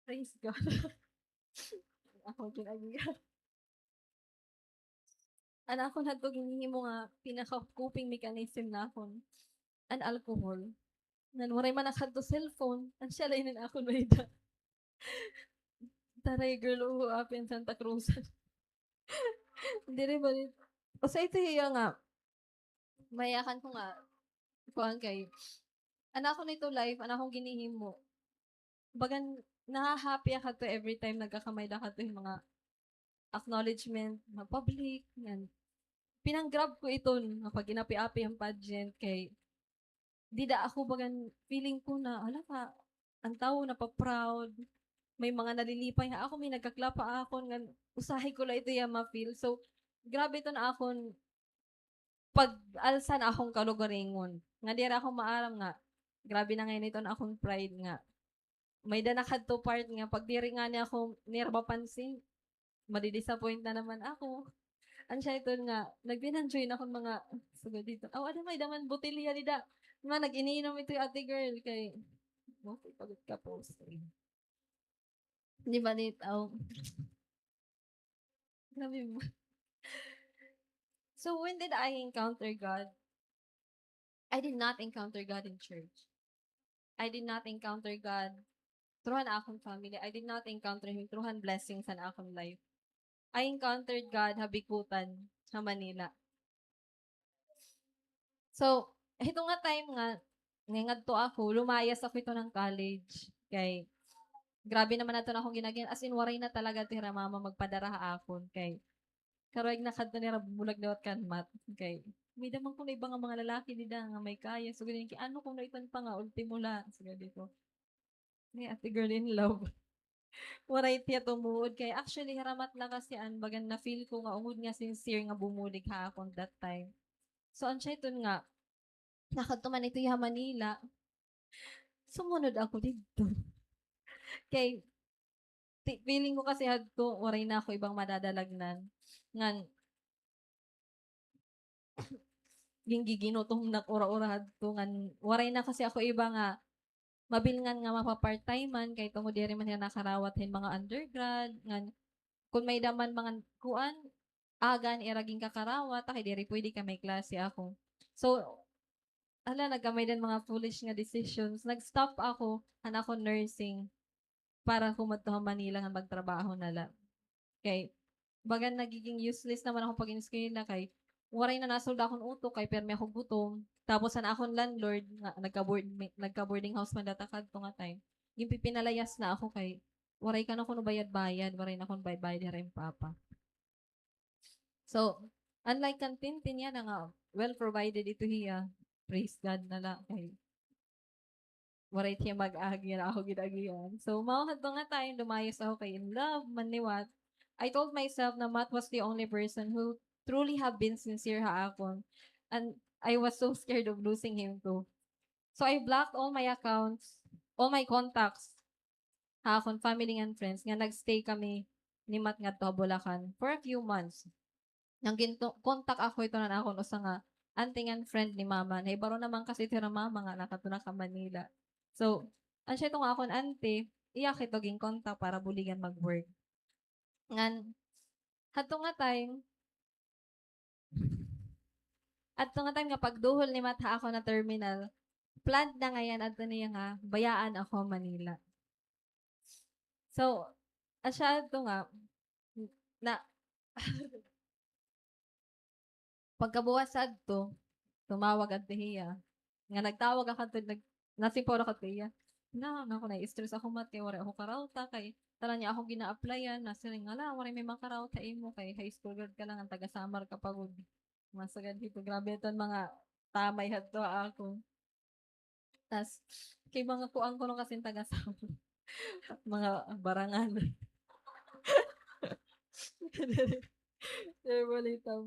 Praise God. Ako gin-agihan. An akon hadto ginhihimo nga pinaka-coping mechanism nakon, an alcohol. Ngan waray man ak hadto cellphone, an siya la ini an akon may-ada. Taray, girl, uho, apin Santa Cruz. Diri ba, usa ito hiya nga, mayakan ko nga, kuan kay, an akon ito life, an akon ginhihimo. Bagan, naha-happy ako hadto every time nagkakamay-ada ako hadto hin mga acknowledgement, mga public, ngan pinang-grab ko iton, nga pag-inapi-api an pageant, kay dida ako bagan feeling ko na, hala ka, an tawo napa-proud, may mga nalilipay ha akon, may nagka-clap ha akon, ngan usahay ko la ito iya ma-feel. So, grabe iton akon pag-alsa han akon kalugaringon. Nga diri ako maaram nga, grabe na ngay-an iton akon pride nga may-ada na kadto part nga pag diri ngani ako nira mapansin, madi-disappoint na naman ako. An siya iton nga, nagpinanjoy na akon mga, sugad dito. Aw, ada may-ada man botilya dida. Ma, nag-ininom ito hi ate girl kay, okay, pagod ka po. Di ba, Nate? Aw. Grabe mo. So, when did I encounter God? I did not encounter God in church. I did not encounter God through han akon family. I did not encounter Him through han blessings han akon life. I encountered God ha Bicutan, ha Manila. So, hito nga time nga, nga ngadto ako, lumayas ako hito ng college. Kay, grabe naman adto an akon gin-agihan. As in, waray na talaga adto hira mama magpadara ha akon. Kay, karuyag nakadto nira bumulag liwat kan math. Kay, may-ada man kuno iba nga mga lalaki dida nga may kaya. So, ganyan, kay ano kuno iton pa nga, ultimo la. So, ganito. Ni ate girl in love. Waray tiya tumuod kay actually hira math la kasi an bagan na-feel ko nga ungod nga sincere nga bumulig ha akon that time. So, an siya iton nga, nakadto man ito ha Manila, sumunod ako didto. Kay, ti-, feeling ko kasi hadto, waray na ako ibang madadalagnan. Ngan, gingiginutom na ura-ura hadto, ngan, waray na kasi ako iba nga, mabilngan nga mapa-part-time man, kay tungod diri man hira nakarawat hin mga undergrad, ngan, kun may-ada man mga kuan, aga an ira ginkakarawat, kay diri pwede kay may klase ako. So, hala, nagkamay-ada hin mga foolish nga decisions. Nag-stop ako han akon nursing para kumadto ha Manila nga magtrabaho na la. Kay, bagan nagiging useless naman akon pag-eskwela kay waray na nasulod akon utok kay pirmi ako gutom. Tapos an akon landlord, nga nagka-board-, nagka-boarding house man data kadto nga time, ginpipinalayas na ako kay waray kuno bayad-bayad, waray na kuno bayad-bayad hira hi Papa. So, unlike kan Tintin yana nga, well provided ito hiya, praise God na la kay waray hiya mag-agi, ako gin-agihan. So, mao hadto nga time, lumayas ako kay in love man liwat. I told myself na Matt was the only person who truly have been sincere ha akon. And I was so scared of losing him too. So, I blocked all my accounts, all my contacts, ha akon family and friends nga nag-stay kami ni Matt ngadto ha Bulacan for a few months. Ngan gin-contact ako hiton akon usa nga auntie ngan friend ni Mama. Nahibaro naman kasi ito hira Mama nga nakadto na ha Manila. So, an siya iton akon auntie, iya ko ito gin-contact para buligan mag-work. Ngan, hadto nga time, adto nga time nga pagduhol ni Matt ha akon ha terminal, planned na ngay-an adto niya nga bayaan ako ha Manila. So, asya adto nga, na, pagkabuwas adto, tumawag adto hiya. Nga nagtawag ako adto, nag-, nasimpore ako adto hiya. Na, na ako, na-stress ako, Matt, kay waray ako karawta, kay tanan niya ako gina-applyan, nasiring nga, "Hala, waray may makarawta imo, kay high school grad ka la, an taga Samar ka pa gud." Masagad hito, grabe iton mga tamay hadto ha akon. Tas, kay mga kuan kuno kasi taga Samar. Mga barangan. Diri balitaw.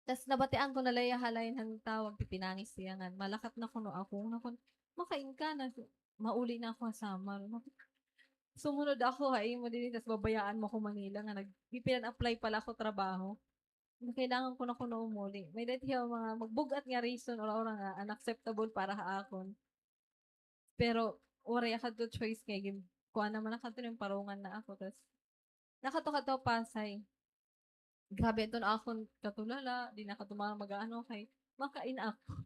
Tas nabatian ko na la iya ha line han tawag, pinangis hiya ngan malakat na kuno ako. Nakon, "Makain ka na, mauli na ako ha Samar." Sumunod ako ha imo dinhi, tas babayaan mo ako Manila nga nag-, ipin-apply pa la ako trabaho. Nga kailangan ko na kuno umuli. May-ada hiya mga magbug-at nga reason, ura-ura nga unacceptable para ha akon. Pero, waray ako adto choice kay gin-, kuan naman ako adto, ginparungan na ako. Tas, nakadto ako adto Pasay. Grabe adto an akon katulala, di na ako adto mag-aano kay makain ako.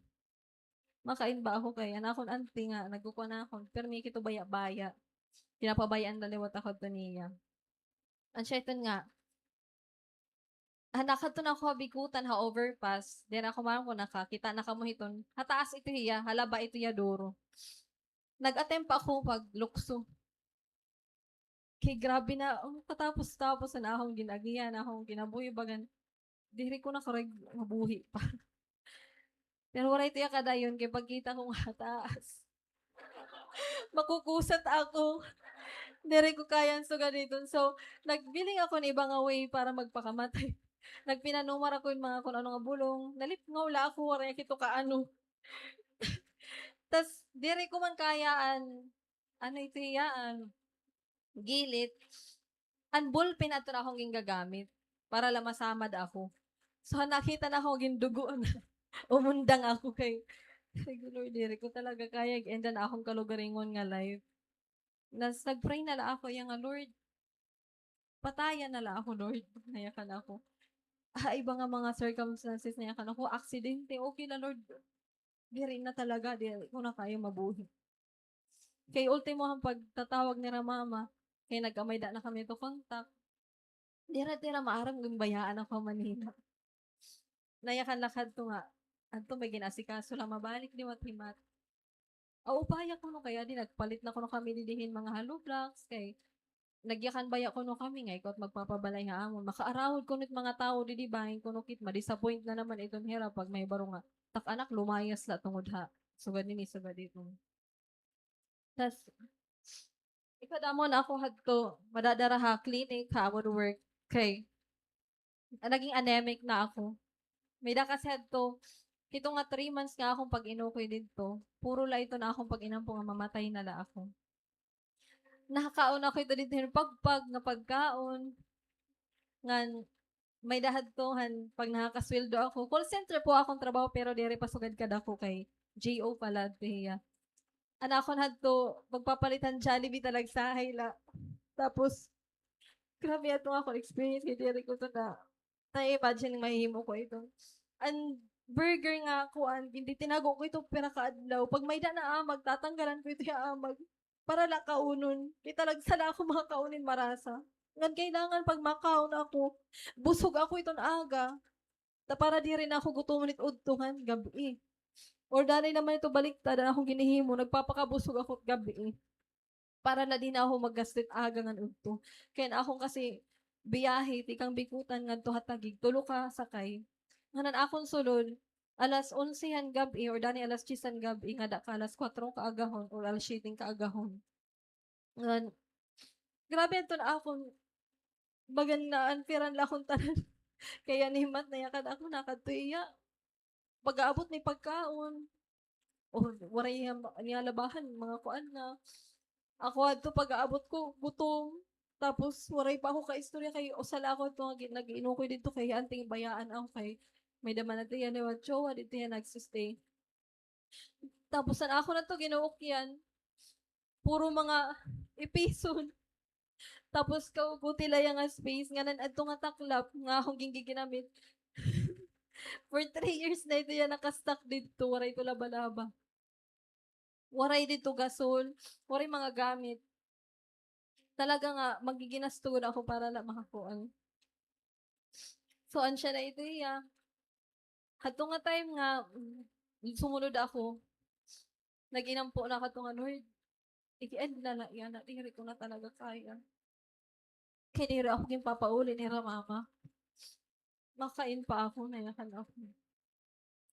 Makain ba ako kay an akon auntie nga nagkukuan ha akon, pirmi kito baya-baya. Ginapabay-an la liwat ako adto niya. An siya iton nga, ah, nakadto na ako ha Bicutan ha overpass. Then ako man ko nakakita na kamo hiton. Ha taas ito hiya, ha laba ito hiya duro. Nag-attempt pa ako paglukso. Kay grabe na, oh, katapos-tapos na akon gin-agihan, akon kinabuhi, bagan, diri ko na karuyag mabuhi pa. Pero waray tiya kadayon, kay pagkita ko nga taas, makukusat ako. Diri ko kaya an sugad hiton. So, nagbiling ako hin iba nga way para magpakamatay. Nagpinanumar ako hin mga kun ano nga bulong. Nalipngaw la ako, waray kito kaano. Tas, diri ko man kaya an, ano ito hiya, an gilit. An ballpen adto na akon gingagamit para la masamad ako. So, nakita na ako gindugo na. Umundang ako kay, sige, Lord, diri ko talaga kaya, ig-end na akon kalugaringon nga life. Nas, nag-pray na la ako, iya nga, "Lord, patayan na la ako, Lord." Nayakan ako. Ah, iba nga mga circumstances, nayakan ako, aksidente, okay la, Lord. Diri na talaga, diri ko na kaya mabuhi. Kay ultimo han pagtatawag nira mama, kay nagkamay-ada na kami to contact. Diri tira maaram nga ginbayaan ako ha Manila. Nayakan la kadto nga, adto may gin-asikaso la, mabalik liwat hi Matt. Aw, upaya kuno kay adi nagpalit na kuno kami didi hin mga hollow blocks, kay nagyakan baya kuno kami nga ikaw it magpapabalay ha amon. Makaarawod kuno it mga tawo didi, bangin kuno kit ma-disappoint na naman iton hira pag mahibaro nga tak anak lumayas la tungod ha sugad nini, sugad hiton. Tas, ikadamo na ako hadto madadara ha clinic, ha amon work, kay, ah, naging anemic na ako. May-ada kasi hadto, hito nga three months nga akon pag-inukoy didto, puro la ito nga akon pag-inampo nga mamatay na la ako. Nakakaon ako ito didto hin pagpag nga pagkaon. Ngan may-ada hadto han pag nakakasweldo ako. Call center po akon trabaho, pero diri pa sugad kadako kay G O pala adto hiya. An akon hadto, pagpapalit han Jollibee talagsahay la. Tapos, grabe ato nga akon experience kay diri ko ito na, na-imagine mahihimo ko ito. An burger nga kuan, gintitinago ko ito pira ka adlaw. Pag may-ada na amag, tatanggalan ko ito hiya amag. Para la kaunon. Kay talagsa la ako makakaon hin marasa. Ngan kailangan pag makaon ako, busog ako iton aga. Ta para diri na ako gutomon it udto ngan gab-i. Or danay naman ito baliktad, an akon ginhihimo, nagpapakabusog ako gab-i. Para la diri na ako maggasto it aga ngan udto. Kay an akon kasi biyahe, tikang Bicutan ngadto ha Taguig, tulo ka sakay. Ngan an akon sulod, alas onse han gab-i, or danay alas diyes han gab-i, ngada ka alas kuwatro kaagahon, or alas siyete kaagahon. Ngan, grabe adton akon, bagan na-unfairan la akon tanan. Kay an himat na hiya kadako, nakadto hiya. Pag-aabot may pagkaon. O, waray hiya ma-, niya labahan, mga kuan na. Ako adto pag-aabot ko, gutom. Tapos, waray pa ako kaistorya kay usa la ako adto nga gi-, nag-iinukoy didto kay anting bayaan ako kay may-ada man adto hiya liwat jowa, didto hiya nagsi-stay. Tapos an akon adto ginuukyan, puro mga ipison. Tapos kauguti la hiya nga space, ngan an adto nga taklap nga akon gingiginamit. For three years na ito hiya naka-stock didto, waray ito laba-laba. Waray didto gasol, waray mga gamit. Talaga nga, magiginasto gud ako para la makakuan. So, an siya na ito hiya. Hadto nga time nga, mm, sumunod ako, nag-inampo na ako hadto nga, "Lord, iki-end na la yana, diri ko na talaga kaya. Kay diri ako ginpapauli nira mama. Makain pa ako, nayakan ako."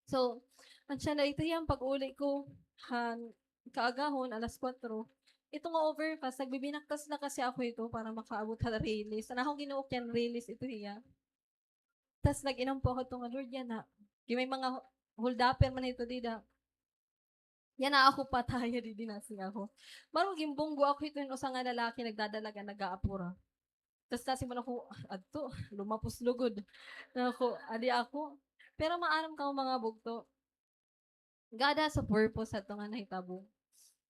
So, an siya na ito hiya, an pag-uli ko, han kaagahon, alas kuwatro. Ito nga overpass, nagbibinaktas na kasi ako ito para makaabot ha Riles. An akon ginuukyan Riles ito hiya. Tas nag-inampo ako ito nga, "Lord, yana." Kay may mga holdupper man ito dida. "Yana ako pataya didi," nasiring ako. Maro, ginbunggo ako hito hin usa nga lalaki nagdadalagan, nag-aapura. Tas nasiring man ako, "Adto, lumapos lugod." Nako, adi ako. Pero maaram kamo, mga bugto, God has a purpose hadto nga nahitabo.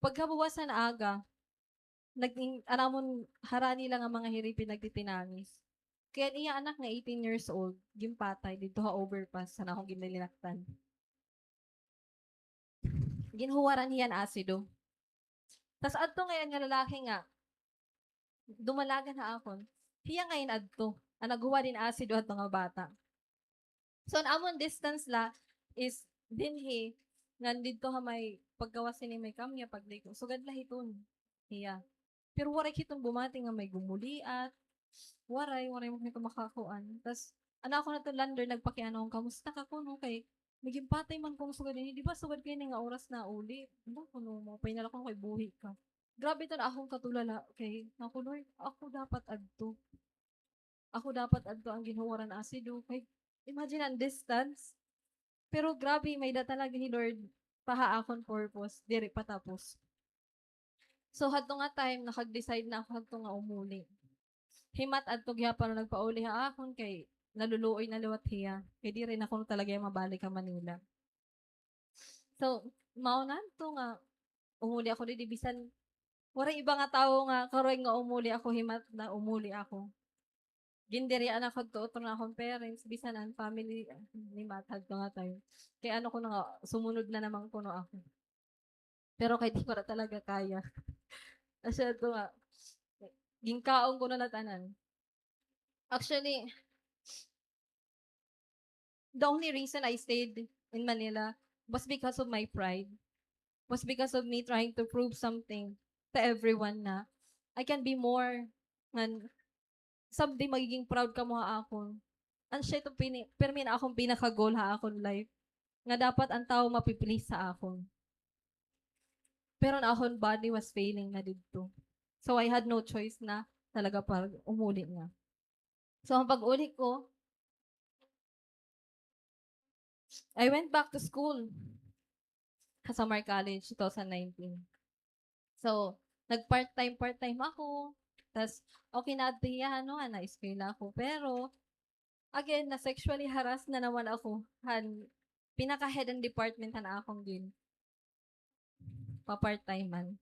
Pagkabuwas han aga, nag-, an amon harani la nga mga hiripin nagtitinangis. Kay an iya anak nga eighteen years old, ginpatay didto ha overpass han akon ginlilinaktan. Ginhuwaran hiya hin asido. Tas adto ngay-an nga lalaki nga dumalagan ha akon, hiya ngay-an adto an naghuwad hin asido hadto nga bata. So, an amon distance la is dinhi, ngan didto ha may paggawas hini may kamya, pagliko. Sugad la hiton hiya. Pero waray hiton bumati nga may gumuliat. Waray, waray man hiton makakuan. Tas, an akon adto lander, nagpakiana, "Kamusta ka kuno? Kay may ginpatay man kuno sugad hini. Di ba sugad kay ini nga oras nauli?" Ano kuno, maupay na la kuno kay buhi ka. Grabe iton akon katulala kay, nako, Lord, ako dapat adto. Ako dapat adto an ginhuwaran asido. Kay, imagine an distance. Pero grabe, may-ada talaga hi Lord pa ha akon purpose, diri pa tapos. So, hadto nga time, nakag-decide na ako hadto nga umuli. Himat adto gihapon an nagpauli ha akon kay naluluoy na liwat hiya. Kay diri na kuno talaga hiya mabalik ha Manila. So, mao na adto nga umuli ako didi, bisan waray iba nga tawo nga karuy nga umuli ako, himat na umuli ako. Gindirian ako hadto utro han akon parents, bisan an family, ah, himat hadto nga time. Kay ano kuno nga, sumunod na naman kuno ako. Pero kay di ko na talaga kaya. Asya to nga, ginkaon ko na la tanan. Actually, the only reason I stayed in Manila was because of my pride. Was because of me trying to prove something to everyone na I can be more. Ngan someday magiging proud kamo ha akon. An siya ito pini-, pirmi na akon pinaka-goal ha akon life. Nga dapat an tawo mapi-please ha akon. Pero an akon body was failing na didto. So I had no choice na talaga pag umuli na. So, an pag-uli ko, I went back to school ha Samar College, two thousand nineteen. So, nag-part-time, part-time ako. Tas, okay na adto hiya, ano, ha, na-eskwela ako. Pero, again, na-sexually harassed na naman ako han pinaka-head han department han akon gin pa-part-time-an.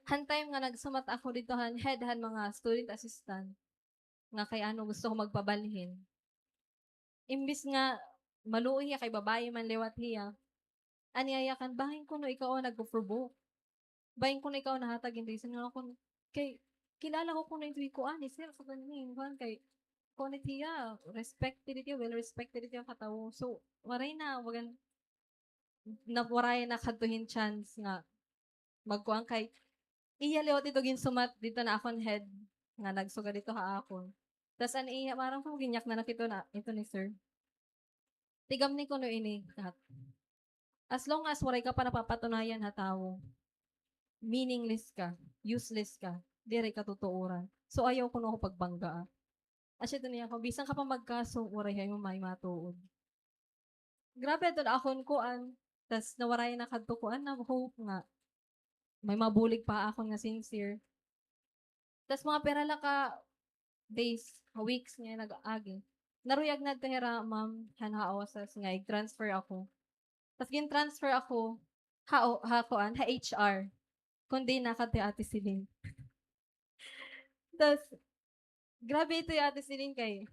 Han time nga nagsumat ako didto han head han mga student assistant, nga kay ano gusto ko magpabalhin. Imbis nga maluoy hiya kay babaye man liwat hiya, an iya yakan, "Bangin kuno ikaw an nagpo-provoke. Bangin kuno ikaw an nahatag hin reason." Nga ako, kay kilala ko kuno ito hi kuan, hi sir, so ganyan, kuan kay, kuan it hiya, respected it hiya, well respected it hiya katawo. So, waray na, wagan, na, waray na kadto hin chance nga magkuan kay iya liwat ito ginsumat didto han akon head nga nagsugad didto ha akon. Tas an iya, maaram ko, ginyaknan ako ito na, ito ni sir. Tigamni kuno ini, Kat. As long as waray ka pa napapatunayan ha tawo, meaningless ka, useless ka, diri ka tutuoran. So, ayaw kuno ako pagbanggaa. Asya ito niya ako, bisan ka pa magkaso, waray ha imo may matuod. Grabe adto an akon kuan, tas nawaray na kadto kuan na hope nga may mabulig pa akon nga sincere. Tas mga pira la ka days, weeks nga nag-agi, naruyag na adto hira ma'am han Haosas nga ig-transfer ako. Tas gin-transfer ako ha, ha kuan, ha H R. Kundi na kadto hi Ate Celine. Tas, grabe ito hi Ate Celine kay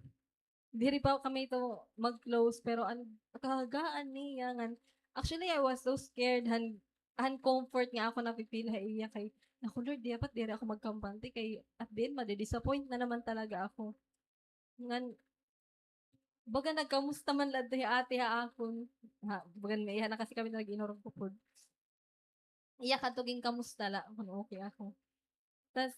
diri pa kami ito mag-close, pero an kahagaan niya ngan, actually, I was so scared han, han comfort nga ako nafi-feel ha iya kay, naku, Lord, dapat diri ako magkampante kay at the end, madi-disappoint na naman talaga ako. Ngan, baga nagkamusta man la adto hi ate ha akon. Ha, baga may iya na kasi kami nag-inurom ko pod. Iya kadto ginkamusta la kon okay ako. Tas,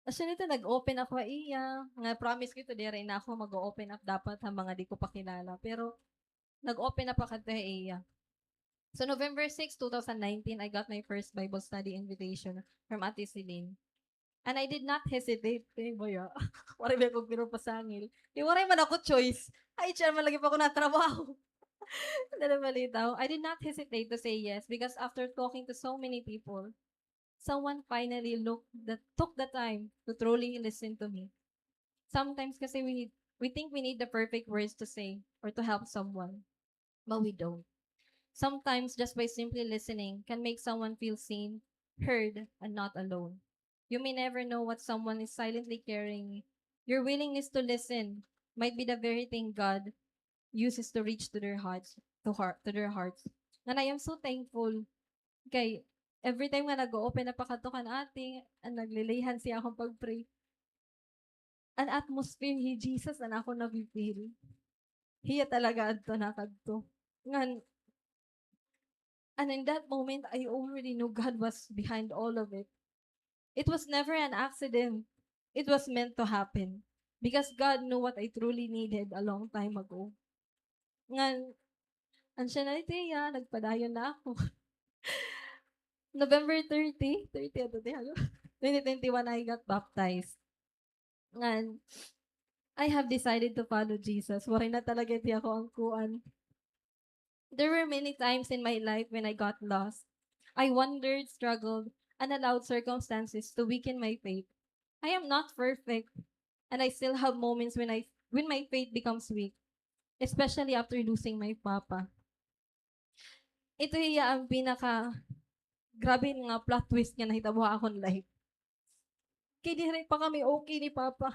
asya nito, nag-open ako ha iya. Nga promise ko ito, diri na ako mag-open up dapat ha mga di ko pa kilala. Pero, nag-open up ako kadto ha iya. So, November six, two thousand nineteen, I got my first Bible study invitation from Ate Celine. And I did not hesitate. Eh, baya. Waray ba ako pinapasangil? Eh, waray man ako choice. Ay, siya man lagi pa ako natrabaho. Dala balitaw. I did not hesitate to say yes because after talking to so many people, someone finally look the, took the time to truly listen to me. Sometimes kasi we need, we think we need the perfect words to say or to help someone, but we don't. Sometimes just by simply listening can make someone feel seen, heard, and not alone. You may never know what someone is silently carrying. Your willingness to listen might be the very thing God uses to reach to their hearts, to heart, to their hearts. And I am so thankful kay every time nga nag-o-open up ako kadto kan ate, an naglilayhan siya akon pag-pray. An atmosphere hi Jesus an akon nafi-feel. Hiya talaga adto nakadto. Ngan, and in that moment, I already knew God was behind all of it. It was never an accident. It was meant to happen. Because God knew what I truly needed a long time ago. Ngan, an siya na ito iya, nagpadayon na ako. November thirty, thirty ato, di, ano? Twenty twenty-one, I got baptized. Ngan, I have decided to follow Jesus. Waray na talaga di ako an kuan. There were many times in my life when I got lost. I wandered, struggled, and allowed circumstances to weaken my faith. I am not perfect, and I still have moments when I, when my faith becomes weak, especially after losing my papa. Ito hiya an pinaka grabe nga plot twist nga nahitabo ha akon life. Kay diri pa kami okay ni Papa.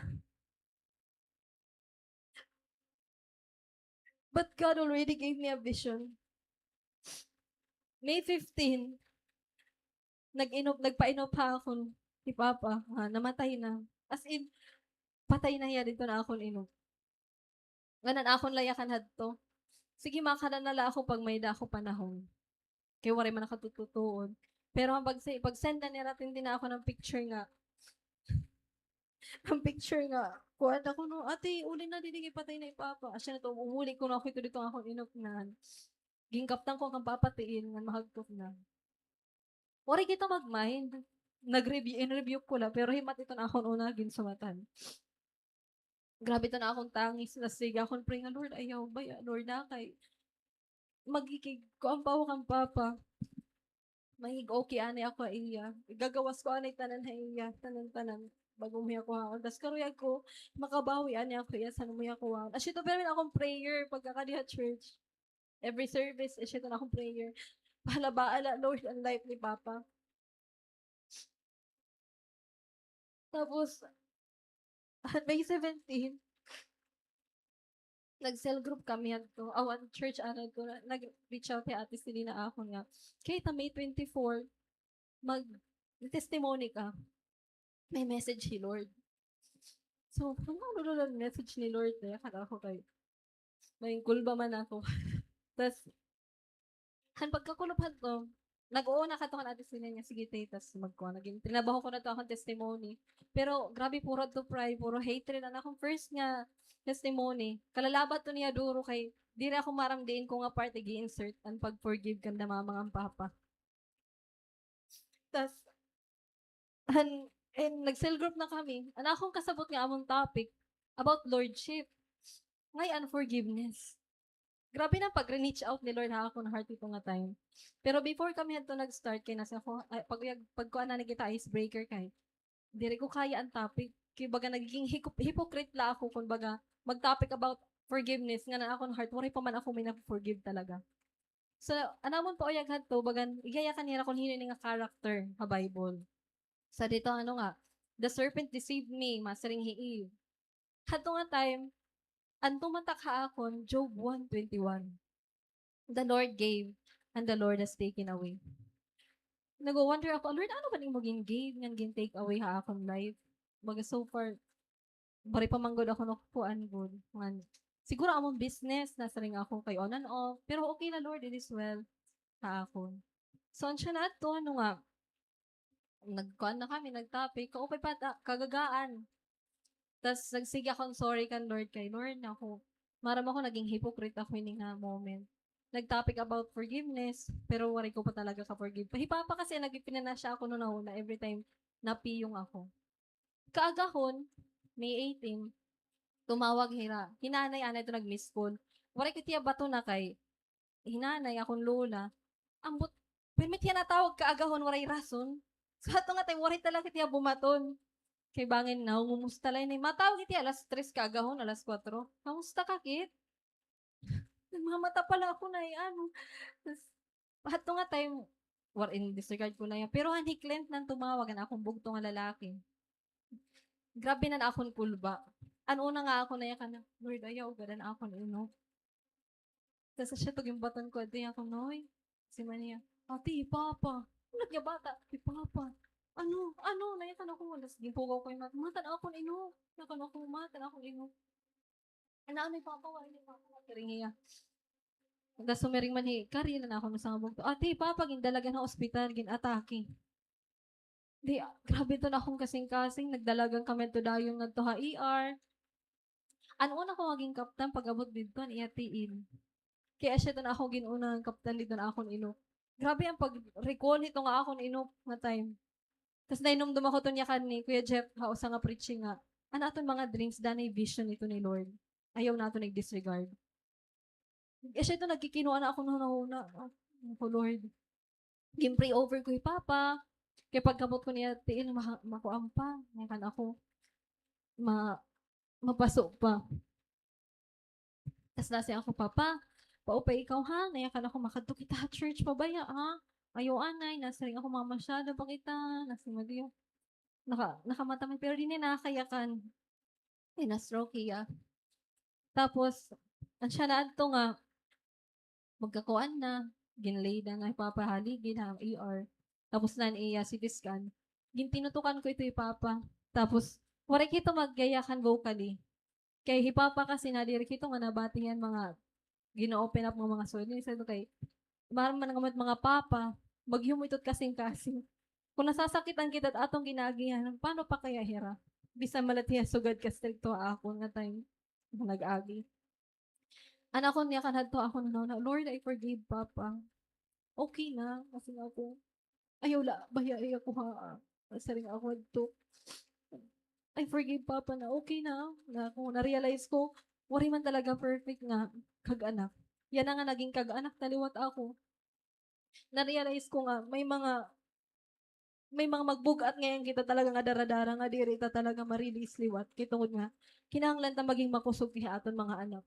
But God already gave me a vision. May fifteen, nag-inop, nagpainop ha akon hi Papa, ha, namatay na. As in, patay na hiya didto na akon inop. Ngan an akon layakan hadto, sige, makada na la ako pag may-ada ako panahon. Kay waray man ako tututuon. Pero an pag-, pag-send na nira, tindi na ako ng picture nga, ng picture nga, kuan ako, no, "Ate, uli na didi kay patay na hi Papa." Asya na to, umuli kuno ako ito didto nga akon inop na. Ginkaptan ko kan Papa tiin, ngan mahagkot na. Waray kita mag-mind. Nag-rebu-, in-rebuke ko la, pero himat iton akon una ginsumatan. Grabe to na akon tangis. Tas sige akon pray nga, "Lord, ayaw, baya, Lord, na kay magikig-, kuan pa ako kan Papa. Magig-okay anay ako ha iya. Igagawas ko anay tanan ha iya, tanan-tanan. Bag-o mo iya kuhaon. Tas karuyag ko, makabawi anay ako ha iya san mo iya kuhaon." Asya to, pero akon prayer pagkakadi ha church. Every service, asya to na akon prayer. Bahala-bahala, Lord, an life ni Papa. Tapos, May seventeen, nag-cell group kami hadto. Aw, an church, ano, to, na-, nag-reach out hi Ate Selena ha akon nga, "Kay ta May twenty-four, mag-testimony ka. May message hi Lord." So, ano, ano, ano, message ni Lord, eh, akala ko kay may kulba man ako. Tas, han pagkakulop hadto, nag-uuna kadto kan Ate Selena nga, "Sige, te, tas magkuan." Naging, trinabaho ko na to akon testimony. Pero, grabe, puro to pride, puro hatred. An akon first nga testimony, kalalabat to niya duro kay, diri ako maaram diin ko nga part ig-insert an pag-forgive kanda mama ngan papa. Tas, han, and nag-cell group na kami. An akon kasabot nga amon topic, about lordship. Ngay an forgiveness. Grabe na an pag-reach out ni Lord ha akon heart ito nga time. Pero before kami hadto nag-start, kay nasa ako, ay, pag, pagkuan na kita icebreaker kay, diri ko kaya an topic. Kay baga nagiging hikup-, hypocrite la ako kun baga mag-topic about forgiveness, ngan an akon heart, waray pa man ako may na-forgive talaga. So, an amon pauyag hadto, bagan, igyayakan nira kun hin-o ini nga character ha Bible. So, dito, ano nga, "The serpent deceived me," masiring hi Eve. Hadto nga time, an tumatak ha akon, Job one twenty-one. "The Lord gave, and the Lord has taken away." Nagwo-wonder ako, "Lord, ano ba an imo gin-give ngan gin-take away ha akon life?" Baga so far, waray pa man gud ako nakukuan gud. Ngan, siguro amon business, nasiring ako kay on and off. Pero okay la, Lord, it is well ha akon. So, an siya na adto, ano nga, nagkuan na kami, nag-topic, kaupay pa ta, kagagaan. Tas nagsige akon sorry kan Lord kay, "Lord, ako, maaram ako naging hypocrite ako ini nga moment. Nag-topic about forgiveness, pero waray ko pa talaga ka-forgive." Hi Papa kasi nagipinanasya ako hunahuna every time napiyong ako. Kaagahon, May eighteen, tumawag hira. Hi Nanay, anay to nag-miss call. Waray ko tiya bato na kay hi Nanay, akon lola. Ambot, pirmi tiya natawag kaagahon, waray rason. So, hadto nga time, waray talaga tiya bumaton. Kay bangin, nangungumusta la ini. Matawag tiya alas tres kaagahon, alas kuwatro. "Kamusta ka, Kit?" Nagmamata pa la ako, Nay, ano. Tas, hadto nga time, war in disregard ko na iya. Pero han hi Clint na an tumawag, an akon bugto nga lalaki. Grabe na an akon kulba. An una nga ako na iya kana, "Lord, ayaw gad an akon inok." Tas siya to ginbaton ko, adi ako, "Noy." Si Mania, "Ate, hi Papa." Unat nga bata, "Hi Papa." "Ano? Ano?" Na iya kana ko, tas ginpugaw ko iya mata. "Mata an akon inok." Na kana ko, "Mata an akon inok." Ana, ano, Papa, wala ni Papa. Siring hiya. Tas sumiring man hi Karina na ako sa nga bugto, "Ate, Papa, gindalagan ha ospital, gin-atake." Di, grabe to na akon kasingkasing, nagdalagan kami to dayon ngadto ha E R. An una ko nga ginkaptan pag-abot didto, an iya tiil. Kay asya to na ako gin-una nga kaptan didto na akon inok. Grabe an pag-recall hito nga akon inok nga time. Tas nahinumdom ako to niya kan ni Kuya Jeff ha usa nga preaching nga, an aton mga dreams, danay vision ito ni Lord. Ayaw naton i-disregard. Asya ito nagkikinuan na ako hunahuna. Ako, Lord. Gin-pray over ko hi Papa. Kay pagkabot ko niya tiil, ma-, makuan pa. Nga kan ako, ma-, mapaso pa. Tas nasiring ako, "Papa, paupay ikaw, ha? Nayakan ako, makadto kita ha church pa baya, ha? Ayaw anay." Nasiring ako, "Mamasyada pa kita." Nasiring, "Madiyo." Naka-, nakamata man, pero diri na nakayakan. Kay na-stroke hiya. Tapos, an siya na adto nga, magkakuan na, ginlay na hi Papa ha ligid, ha E R. Tapos na an iya C T scan. Gintinutukan ko ito hi Papa. Tapos, waray kita magyayakan vocally. Kay hi Papa kasi nadiri kita nga nabati hiya an mga gina-open up nga mga story. Sabi ko kay, maaram man nga mga papa, maghimo ito kasingkasing. Kung nasasakitan kita aton ginaagihan, paano pa kaya hira? Bisan man la hiya sugad ka strikto ha akon nga time. Nag-agi. An akon niya kan hadto akon, no, na, "Lord, I forgive Papa." Okay na, kasi nga ako, "Ayaw la, baya, ayaw ko ha." Siring ako hadto. I forgive Papa na okay na, na kung na-realize ko, waray man talaga perfect nga kag-anak. Yana nga naging kag-anak na liwat ako. Na-realize ko nga may mga, may mga magbug-at ngay-an kita talaga nga dara-dara nga diri ta talaga ma-release liwat. Kay tungod nga, kinahanglan ta maging makusog kay aton mga anak.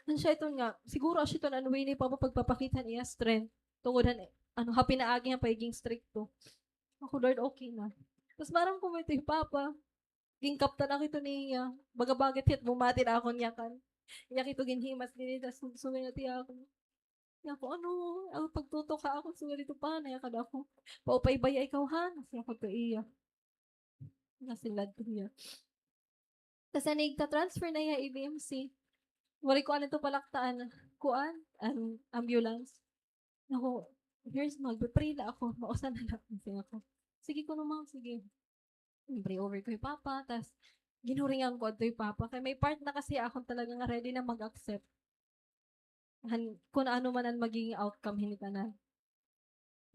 An siya iton nga, siguro siya iton an way ni Papa pagpapakita niya strength. Tungod han, ano, ha pinaagi nga pagiging strikto. Ako, Lord, okay na. Tas maaram ko may ito hi Papa. Ginkaptan ako ito niya. Baga-baga it bumati na akon yakan. Iya kay ito ginhimas dinhi, tas sugad na tiya ako. Niya ako, ano, an pagtutok ha akon, sugad ito pa, niya kada ako. Paupay baya ikaw, ha? Nasiya ko to iya. Nasiya ko to iya. Tas an igta-transfer na iya A B M C. Waray ko ano ito palaktaan. Kuan, an ambulance. Ako, here's, magpe-pray la ako. Mausa na la. Kasi ako, sige kuno, ma'am, sige. Pray over ko hi Papa, tas ginhuringan ko adto hi Papa. Kay may part na kasi akon talaga nga ready na mag-accept. Han, kung ano man an magiging outcome hini tanan.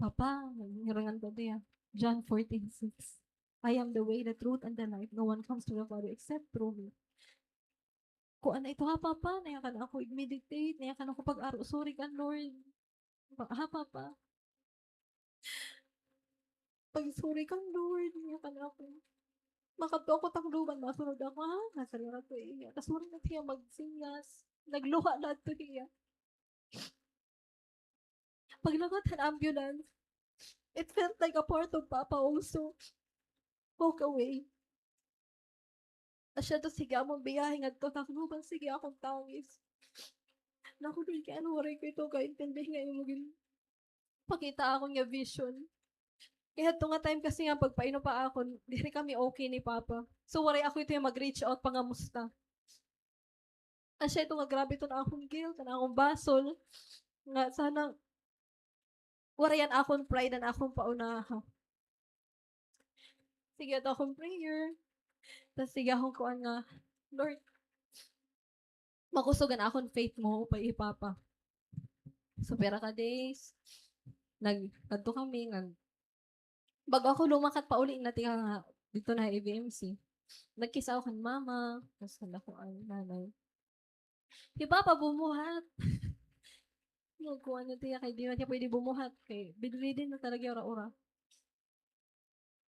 Papa, ginhuringan ko adto hiya. John fourteen six. "I am the way, the truth, and the life. No one comes to the Father except through me." Kuan na ito ha, Papa, niya kan ako ig-meditate, niya kan ako pag-aro, suri kan Lord. Pa-, ha, Papa? Pag-suri kan Lord, niya kan ako. Makadto ako Tacloban, masunod ako, ha? Nasiring ako iya. Tas waray na siya magsinyas. Nagluha na adto hiya. Paglawat han ambulance, it felt like a part of Papa also walk away. Asya to, sige amon biyahe ngadto Tacloban, sige akon tangis. Naku, Lord, kay ano waray ko ito kaintindi nga imo ginpakita akon nga vision. Kay hadto nga time kasi nga pagpainupa akon, diri kami okay ni Papa. So, waray ako ito nga mag-reach out pangamusta. Asya ito nga grabe ito na akon guilt, na akon basol. Nga sana, waray an akon pride an akon paunaha. Sige, ato akon prayer. Tas sige akon kuan nga, Lord, makusog an akon faith, maupay hi Papa. So, pira ka days, nag-, adto kami, nag-, bago ako lumakat pauli na tiya nga didto na A B M C. Nag-kiss ako kan Mama, tas kan akon nanay. Hi Papa bumuhat. Nagkuan na tiya kay di na tiya pwede bumuhat kay bedridden na talaga ura-ura.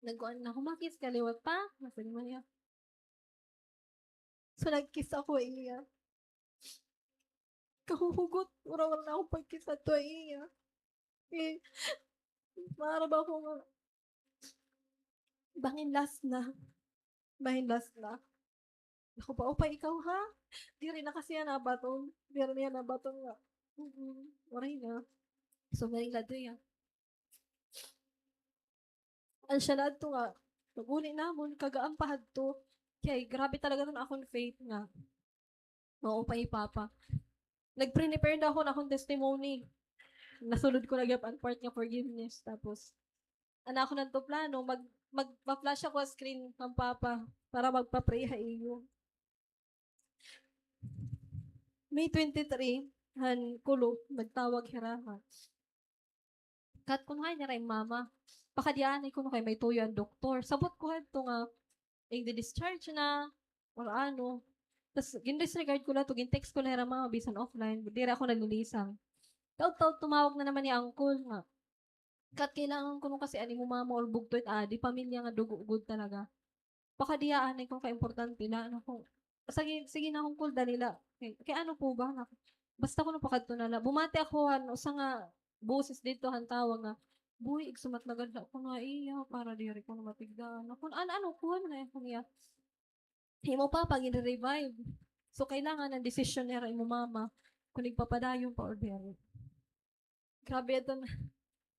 Nagkuan na ako, "Ma-kiss ka liwat, Pa?" Nasiring man niya. So, nag-kiss ako ha iya. Kahuhugot, ura-ura na akon pag-kiss adto ha iya. Eh, maaram ako nga bangin last na. Bangin last na. Naku, paupay ikaw, ha? Diri na kasi hiya nabaton. Diri na hiya nabaton nga. Mm, waray na. So, maring na diri, ha? An siya na adto nga, pag-uli namon, kagaan pa hadto. Kay, grabe talaga iton akon faith nga maupay hi Papa. Nag-prepare na ako han akon testimony. Nasulod ko na gihap an part nga forgiveness. Tapos, an akon adto plano, mag-, magpa-flash ako ha screen kan Papa para magpa-pray ha iyo. May twenty-three, han Kolo, nagtawag hira nga Kat, kuno hain hira im mama. Pakadi anay kuno kay may tuyo an doktor. Sabot ko hadto nga igdi-discharge na or ano. Tas gin-disregard ko la to, gin-text ko la hira mama bisan offline, diri ako nalilisang. Taud-taud tumawag na naman hi uncle nga, Kat, kailangan kuno kasi an imo mama or bugto it adi, pamilya nga dugo gud talaga. Pakadi anay kuno kay importante la, ano ko. Sige, sige na, uncle, dali la. Kay, kay ano po ba? Basta kuno pakadto na la. Bumati ako han usa nga boses didto han tawag nga, "Boy, igsumat na gad la kuno ha iya para diri kuno matigdaan." Ako, an-, ano, kuan na ako niya. Imo papa gin-revive. So, kailangan an desisyon nira imo mama kung igpapadayon pa or diri. Grabe, adto na,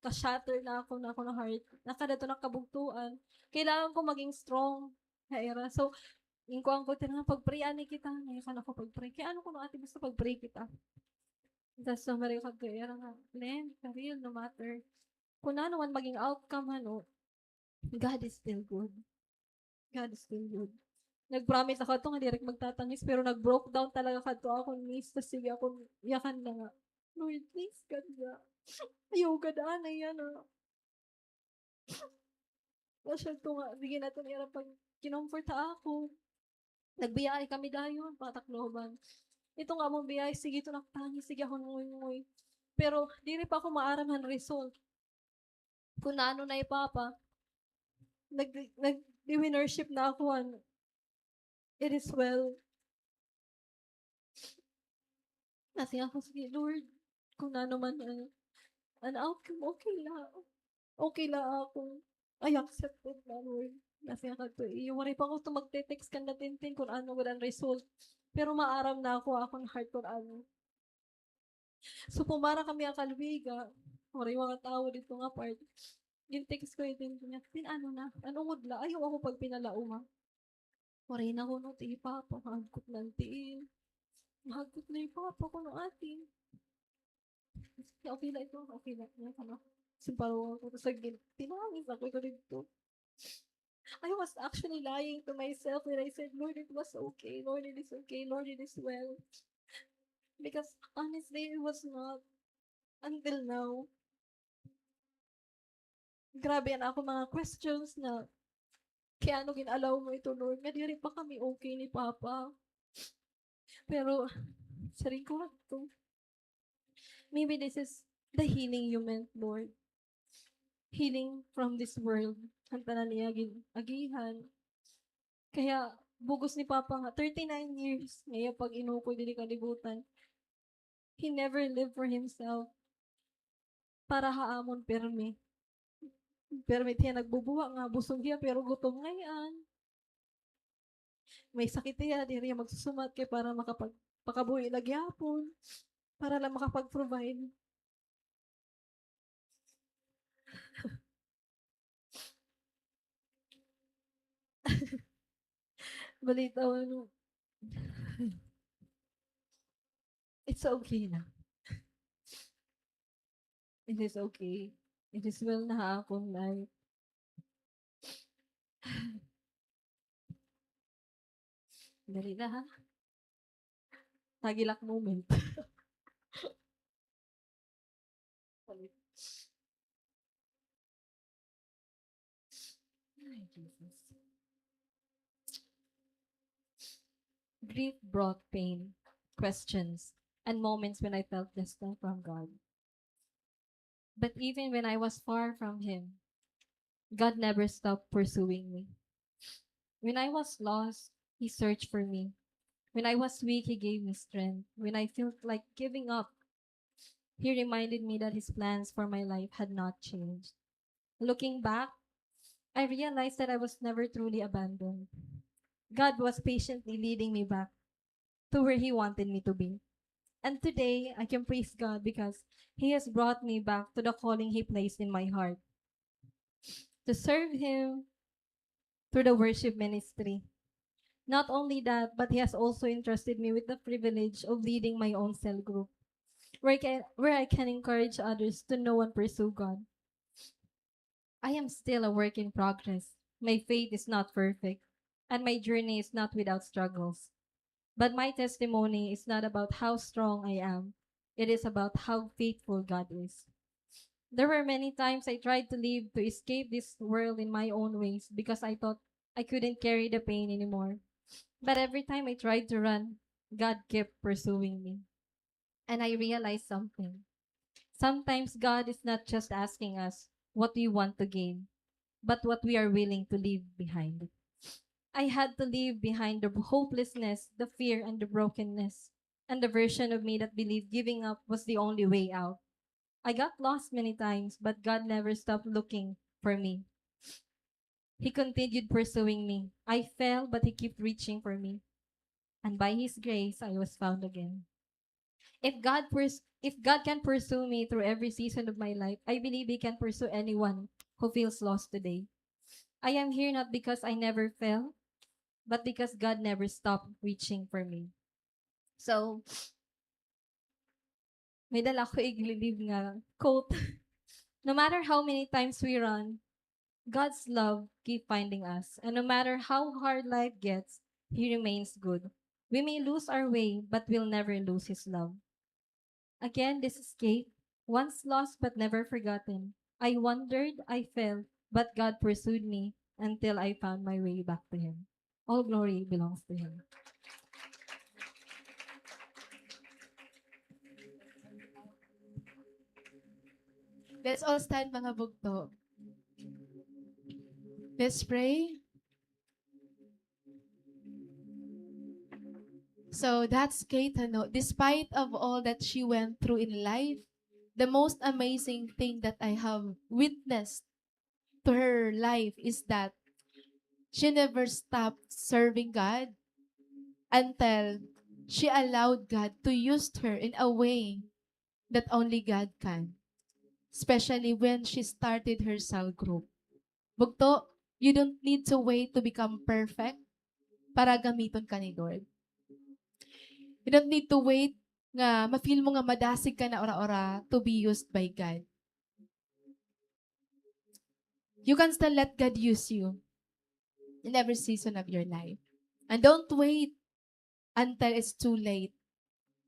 ka-shatter na ako, na ako na heart. Nakadto na kabugtoan. Kailangan ko maging strong ha ira. So, inkuan ko, tira nga, pag-pray anay kita. Ngayon ka na ako pag-pray. Kay ano kuno, ate, basta pag-pray kita. Tas sumari ko kay ira nga, Len, Karil, no matter kung ano man maging outcome, ano, God is still good. God is still good. Nag-promise ako adto nga diri ko magtatangis, pero nag-broke down talaga kadto akon knees, tas sige akon yakan na nga, "Lord, please, God, nga. Ayaw, God, anay yana." masyado nga, bigyan natin ira pag kinomfort ha ako. Nagbiyahe kami dayon, pa Tacloban. Ito nga among biyahe, sige ito nagtangis, sige ako nguy-nguy. Pero diri pa ako maaram han result. Kung ano na hi Papa, nag-, nag-, di-winnership na ako, ano, it is well. Nasiring ako, "Sige, Lord, kung ano man an, an outcome, okay la. Okay la ako. I accept it na, Lord." Nasiring ako, iyo, waray pa ako ito magte-text kanda Tintin kung ano gud an result. Pero maaram na ako, akon heart kung ano. So, pumara kami ha Calbiga, waray mga tawo didto nga part. Gin-text ko hi Tintin nga, "Tin, ano na, an ungod la, ayaw ako pagpinalaom, ha." Waray na kuno ti hi Papa, mahagkot na an tiil. Mahagkot na hi Papa kuno, ate. Okay la ito, okay la. Yan ka na. Simparo ako sa gil-, tinangis ako ito didto. I was actually lying to myself when I said, "Lord, it was okay. Lord, it is okay. Lord, it is well." Because honestly, it was not until now. Grabe an ako mga questions na, "Kay ano gin-allow mo ito, Lord? Nga diri pa kami okay ni Papa." Pero, siring ko hadto, maybe this is the healing you meant, Lord. Healing from this world. An tanan niya gin-agihan. Kaya, bug-os ni Papa nga, thirty-nine years, nga iya pag-inukoy didi kalibutan. He never lived for himself. Para ha amon pirmi. Pirmi hiya nagbubuhat nga busog hiya, pero gutom ngay-an. May sakit hiya, diri hiya magsusumat kay para makapag-, pakabuhi la gihapon, para la makapag-provide. Balitaw, ano? It's okay na. It is okay. It is well na ha akon life. Dali na, ha? Tagilak moment. Ay, Jesus. Grief brought pain, questions, and moments when I felt distant from God. But even when I was far from Him, God never stopped pursuing me. When I was lost, He searched for me. When I was weak, He gave me strength. When I felt like giving up, He reminded me that His plans for my life had not changed. Looking back, I realized that I was never truly abandoned. God was patiently leading me back to where He wanted me to be. And today, I can praise God because He has brought me back to the calling He placed in my heart to serve Him through the worship ministry. Not only that, but He has also entrusted me with the privilege of leading my own cell group, where I can, where I can encourage others to know and pursue God. I am still a work in progress. My faith is not perfect, and my journey is not without struggles. But my testimony is not about how strong I am. It is about how faithful God is. There were many times I tried to leave to escape this world in my own ways because I thought I couldn't carry the pain anymore. But every time I tried to run, God kept pursuing me. And I realized something. Sometimes God is not just asking us, "What do you want to gain?" but what we are willing to leave behind. I had to leave behind the hopelessness, the fear, and the brokenness, and the version of me that believed giving up was the only way out. I got lost many times, but God never stopped looking for me. He continued pursuing me. I fell, but He kept reaching for me. And by His grace, I was found again. If God purs-, if God can pursue me through every season of my life, I believe He can pursue anyone who feels lost today. I am here not because I never fell, but because God never stopped reaching for me. So, may dala ko igli-leave nga quote. No matter how many times we run, God's love keep finding us. And no matter how hard life gets, He remains good. We may lose our way, but we'll never lose His love. Again, this is Kate, once lost but never forgotten. I wandered, I fell, but God pursued me until I found my way back to Him. All glory belongs to Him. Let's all stand, mga bugto. Let's pray. So that's Kate, ano, despite of all that she went through in life, the most amazing thing that I have witnessed to her life is that she never stopped serving God until she allowed God to use her in a way that only God can, especially when she started her cell group. Bugto, you don't need to wait to become perfect para gamiton ka ni Lord. You don't need to wait nga ma-feel mo nga madasig ka na ora-ora to be used by God. You can still let God use you in every season of your life. And don't wait until it's too late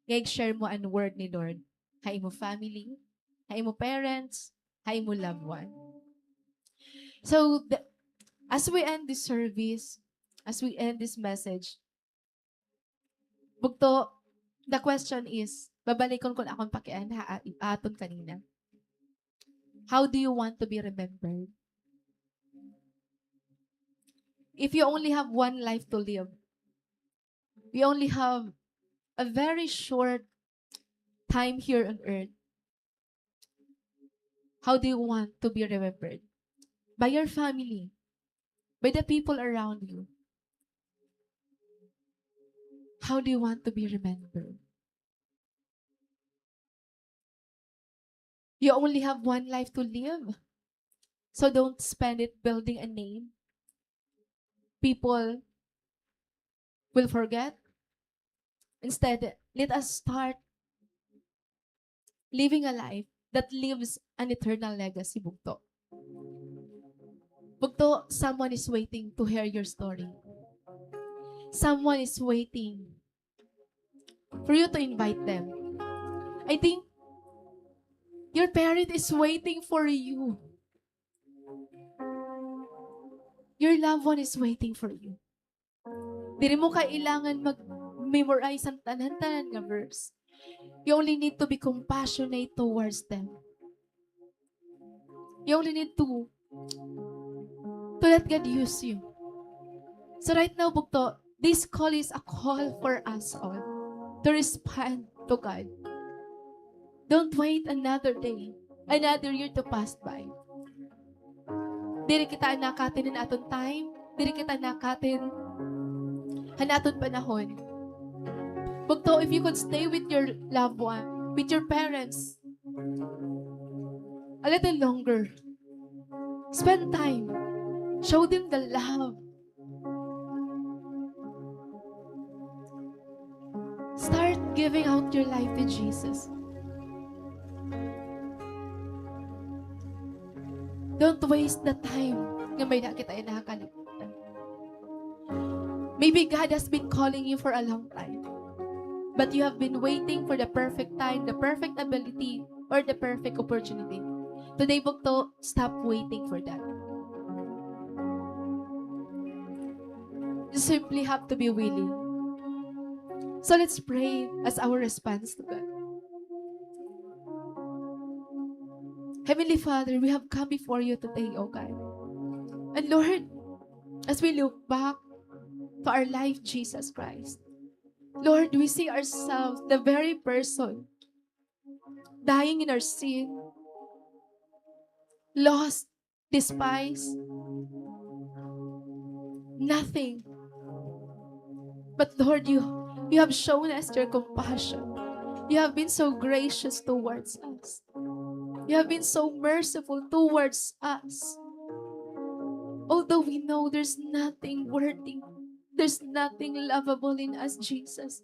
nga i-share mo an word ni Lord ha imo family, ha imo parents, ha imo loved one. So, the, as we end this service, as we end this message, bugto, the question is, babalikon ko an akon pakiana ha, aton kanina. How do you want to be remembered? If you only have one life to live, we only have a very short time here on earth. How do you want to be remembered? By your family, by the people around you. How do you want to be remembered? You only have one life to live. So don't spend it building a name people will forget. Instead, let us start living a life that leaves an eternal legacy, bugto. Bugto, someone is waiting to hear your story. Someone is waiting for you to invite them. I think your parent is waiting for you. Your loved one is waiting for you. Diri mo kailangan mag-memorize an tanan-tanan nga verse. You only need to be compassionate towards them. You only need to, to let God use you. So right now, bugto, this call is a call for us all to respond to God. Don't wait another day, another year to pass by. Diri kita anakatin han aton time, diri kita anakatin han aton panahon. Bugto, if you could stay with your loved one, with your parents, a little longer, spend time, show them the love. Start giving out your life to Jesus. Don't waste the time nga may-ada kita inakalibutan. Maybe God has been calling you for a long time, but you have been waiting for the perfect time, the perfect ability, or the perfect opportunity. Today, bugto, stop waiting for that. You simply have to be willing. So let's pray as our response to God. Heavenly Father, we have come before you today, O God. And Lord, as we look back to our life, Jesus Christ, Lord, we see ourselves the very person dying in our sin, lost, despised, nothing. But Lord, you, you have shown us your compassion. You have been so gracious towards us. You have been so merciful towards us. Although we know there's nothing worthy, there's nothing lovable in us, Jesus.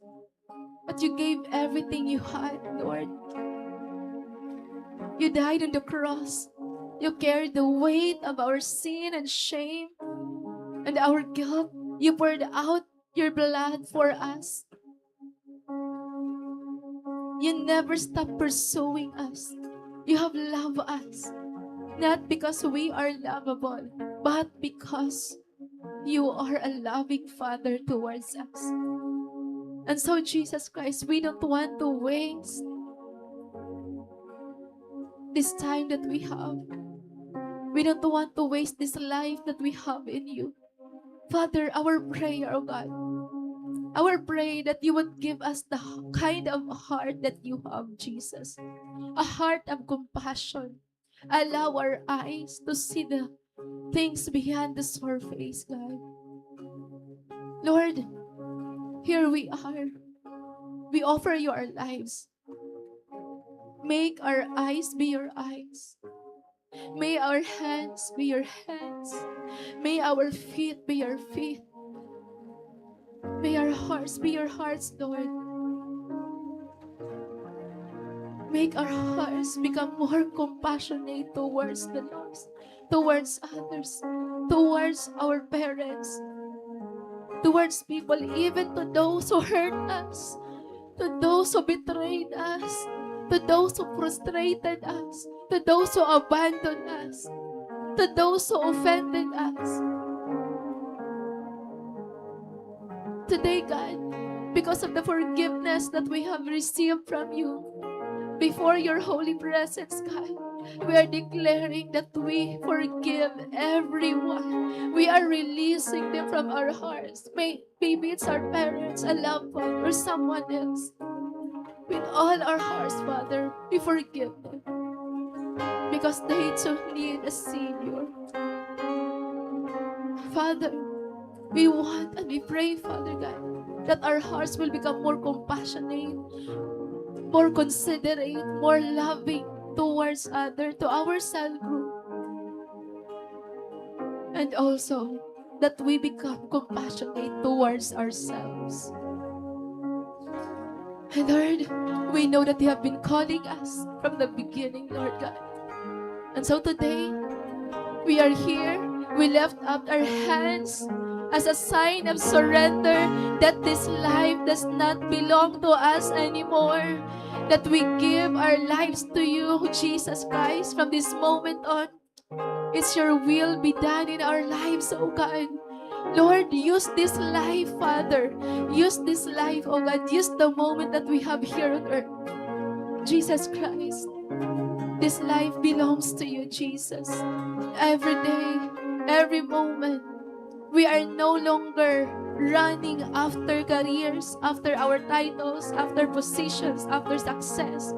But you gave everything you had, Lord. You died on the cross. You carried the weight of our sin and shame and our guilt. You poured out your blood for us. You never stop pursuing us. You have loved us. not because we are lovable, but because you are a loving Father towards us. And so, Jesus Christ, we don't want to waste this time that we have. We don't want to waste this life that we have in you. Father, our prayer, O God, our prayer that you would give us the h-, kind of heart that you have, Jesus. A heart of compassion. Allow our eyes to see the things beyond the surface, God. Lord, here we are. We offer you our lives. Make our eyes be your eyes. May our hands be your hands. May our feet be your feet. May our hearts be your hearts, Lord. Make our hearts become more compassionate towards the lost, towards others, towards our parents, towards people, even to those who hurt us, to those who betrayed us, to those who frustrated us, to those who abandoned us, to those who offended us. Today, God, because of the forgiveness that we have received from you, before your holy presence, God, we are declaring that we forgive everyone. We are releasing them from our hearts. May Maybe it's our parents, a loved one, or someone else. With all our hearts, Father, we forgive them because they too need a Savior. Father, we want and we pray, Father God, that our hearts will become more compassionate, more considerate, more loving towards other, to our cell group. And also, that we become compassionate towards ourselves. And Lord, we know that you have been calling us from the beginning, Lord God. And so today, we are here. We lift up our hands as a sign of surrender that this life does not belong to us anymore, that we give our lives to you, Jesus Christ, from this moment on. It's your will be done in our lives, oh God. Lord, use this life, Father. Use this life, oh God. Use the moment that we have here on earth. Jesus Christ, this life belongs to you, Jesus. Every day, every moment, we are no longer running after careers, after our titles, after positions, after success.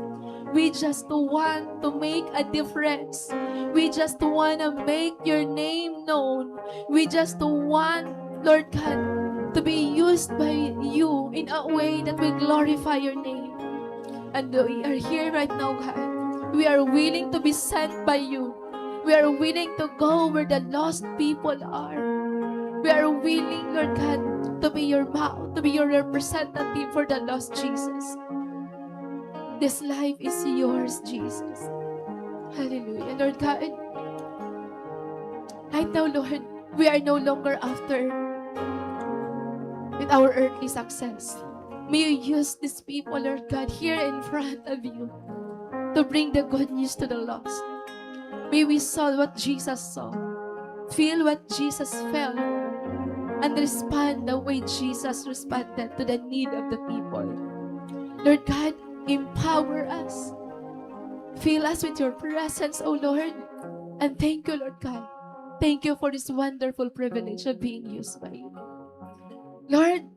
We just want to make a difference. We just want to make your name known. We just want, Lord God, to be used by you in a way that will glorify your name. And we are here right now, God. We are willing to be sent by you. We are willing to go where the lost people are. We are willing, Lord God, to be your mouth, to be your representative for the lost, Jesus. This life is yours, Jesus. Hallelujah. Lord God, right now, Lord, we are no longer after with our earthly success. May you use these people, Lord God, here in front of you to bring the good news to the lost. May we saw what Jesus saw, feel what Jesus felt, and respond the way Jesus responded to the need of the people. Lord God, empower us. Fill us with your presence, O Lord. And thank you, Lord God. Thank you for this wonderful privilege of being used by you. Lord,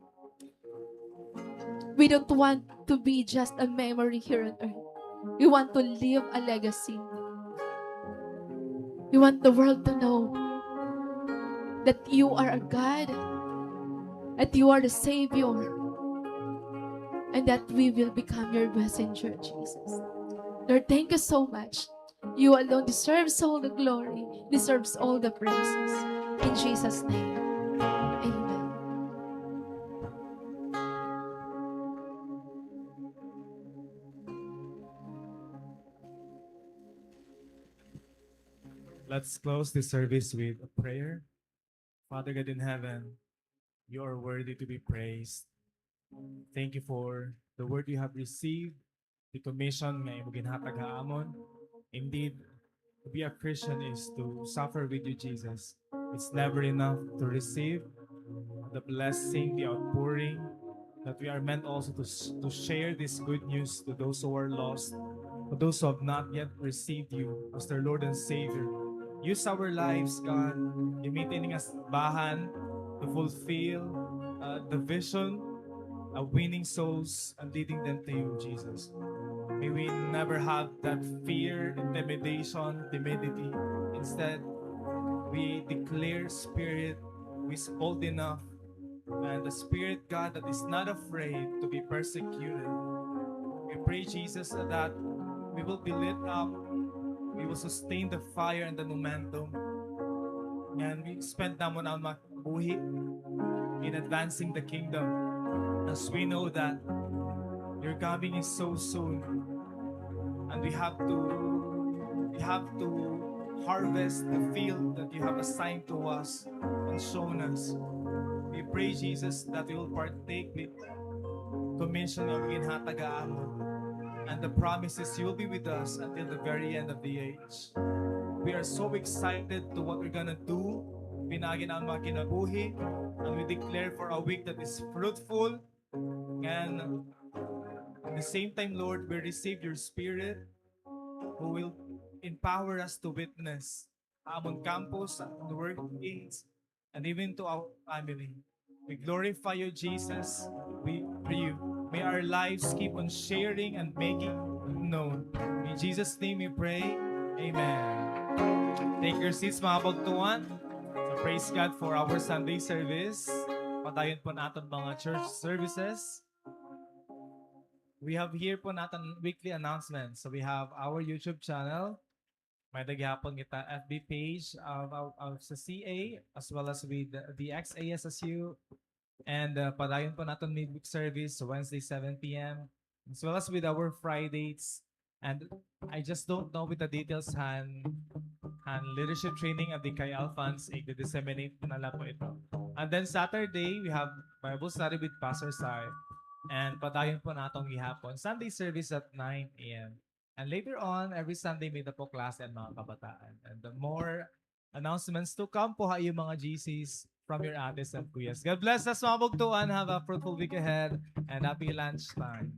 we don't want to be just a memory here on earth. We want to leave a legacy. We want the world to know that you are a God, that you are the Savior, and that we will become your messenger, Jesus. Lord, thank you so much. You alone deserves all the glory, deserves all the praises. In Jesus' name, amen. Let's close this service with a prayer. Father God in heaven, you are worthy to be praised. Thank you for the word we have received, the commission nga imo ginhatag ha amon. Indeed, be a Christian is to suffer with you, Jesus. It's never enough to receive the blessing, the outpouring, that we are meant also to, s- to share this good news to those who are lost, to those who have not yet received you as their Lord and Savior. Use our lives, God, gamitin nga simbahan to fulfill uh, the vision of winning souls and leading them to you, Jesus. May we never have that fear, intimidation, timidity. Instead, we declare spirit who is bold enough and the spirit, God, that is not afraid to be persecuted. We pray, Jesus, that we will be lit up. We will sustain the fire and the momentum. And we spend namon an mga buhi in advancing the kingdom, as we know that your coming is so soon, and we have to we have to harvest the field that you have assigned to us and shown us. We pray, Jesus, that we will partake with commission nga ginhatag ha amon, and the promise is you will be with us until the very end of the age. We are so excited to what we're gonna do pinaagi han mga kinabuhi, and we declare for a week that is fruitful, and at the same time, Lord, we receive your Spirit who will empower us to witness ha amon campus, ha amon workplace, and even to our family. We glorify you, Jesus. We pray you. May our lives keep on sharing and making known. In Jesus' name we pray. Amen. Take your seats, mga kabugtoan. So praise God for our Sunday service. Padayon po naton mga church services. We have here po naton weekly announcements. So we have our YouTube channel. May-ada gihapon kita F B page of, of, of sa C A, as well as with the, the X A S S U. And uh, padayon po naton midweek service, Wednesday, seven p.m., as well as with our Fridays. And I just don't know with the details han, han leadership training of the kay Alphonse, i-disseminate na la po ito. And then Saturday, we have Bible study with Pastor Sai. And padayon po naton gihapon Sunday service at nine a.m. And later on, every Sunday, may-ada po klase an mga kabataan. And the more announcements to come po ha iyo mga G Cs from your ates and kuyas. God bless us, mga kabugtoan. Have a fruitful week ahead and happy lunch time.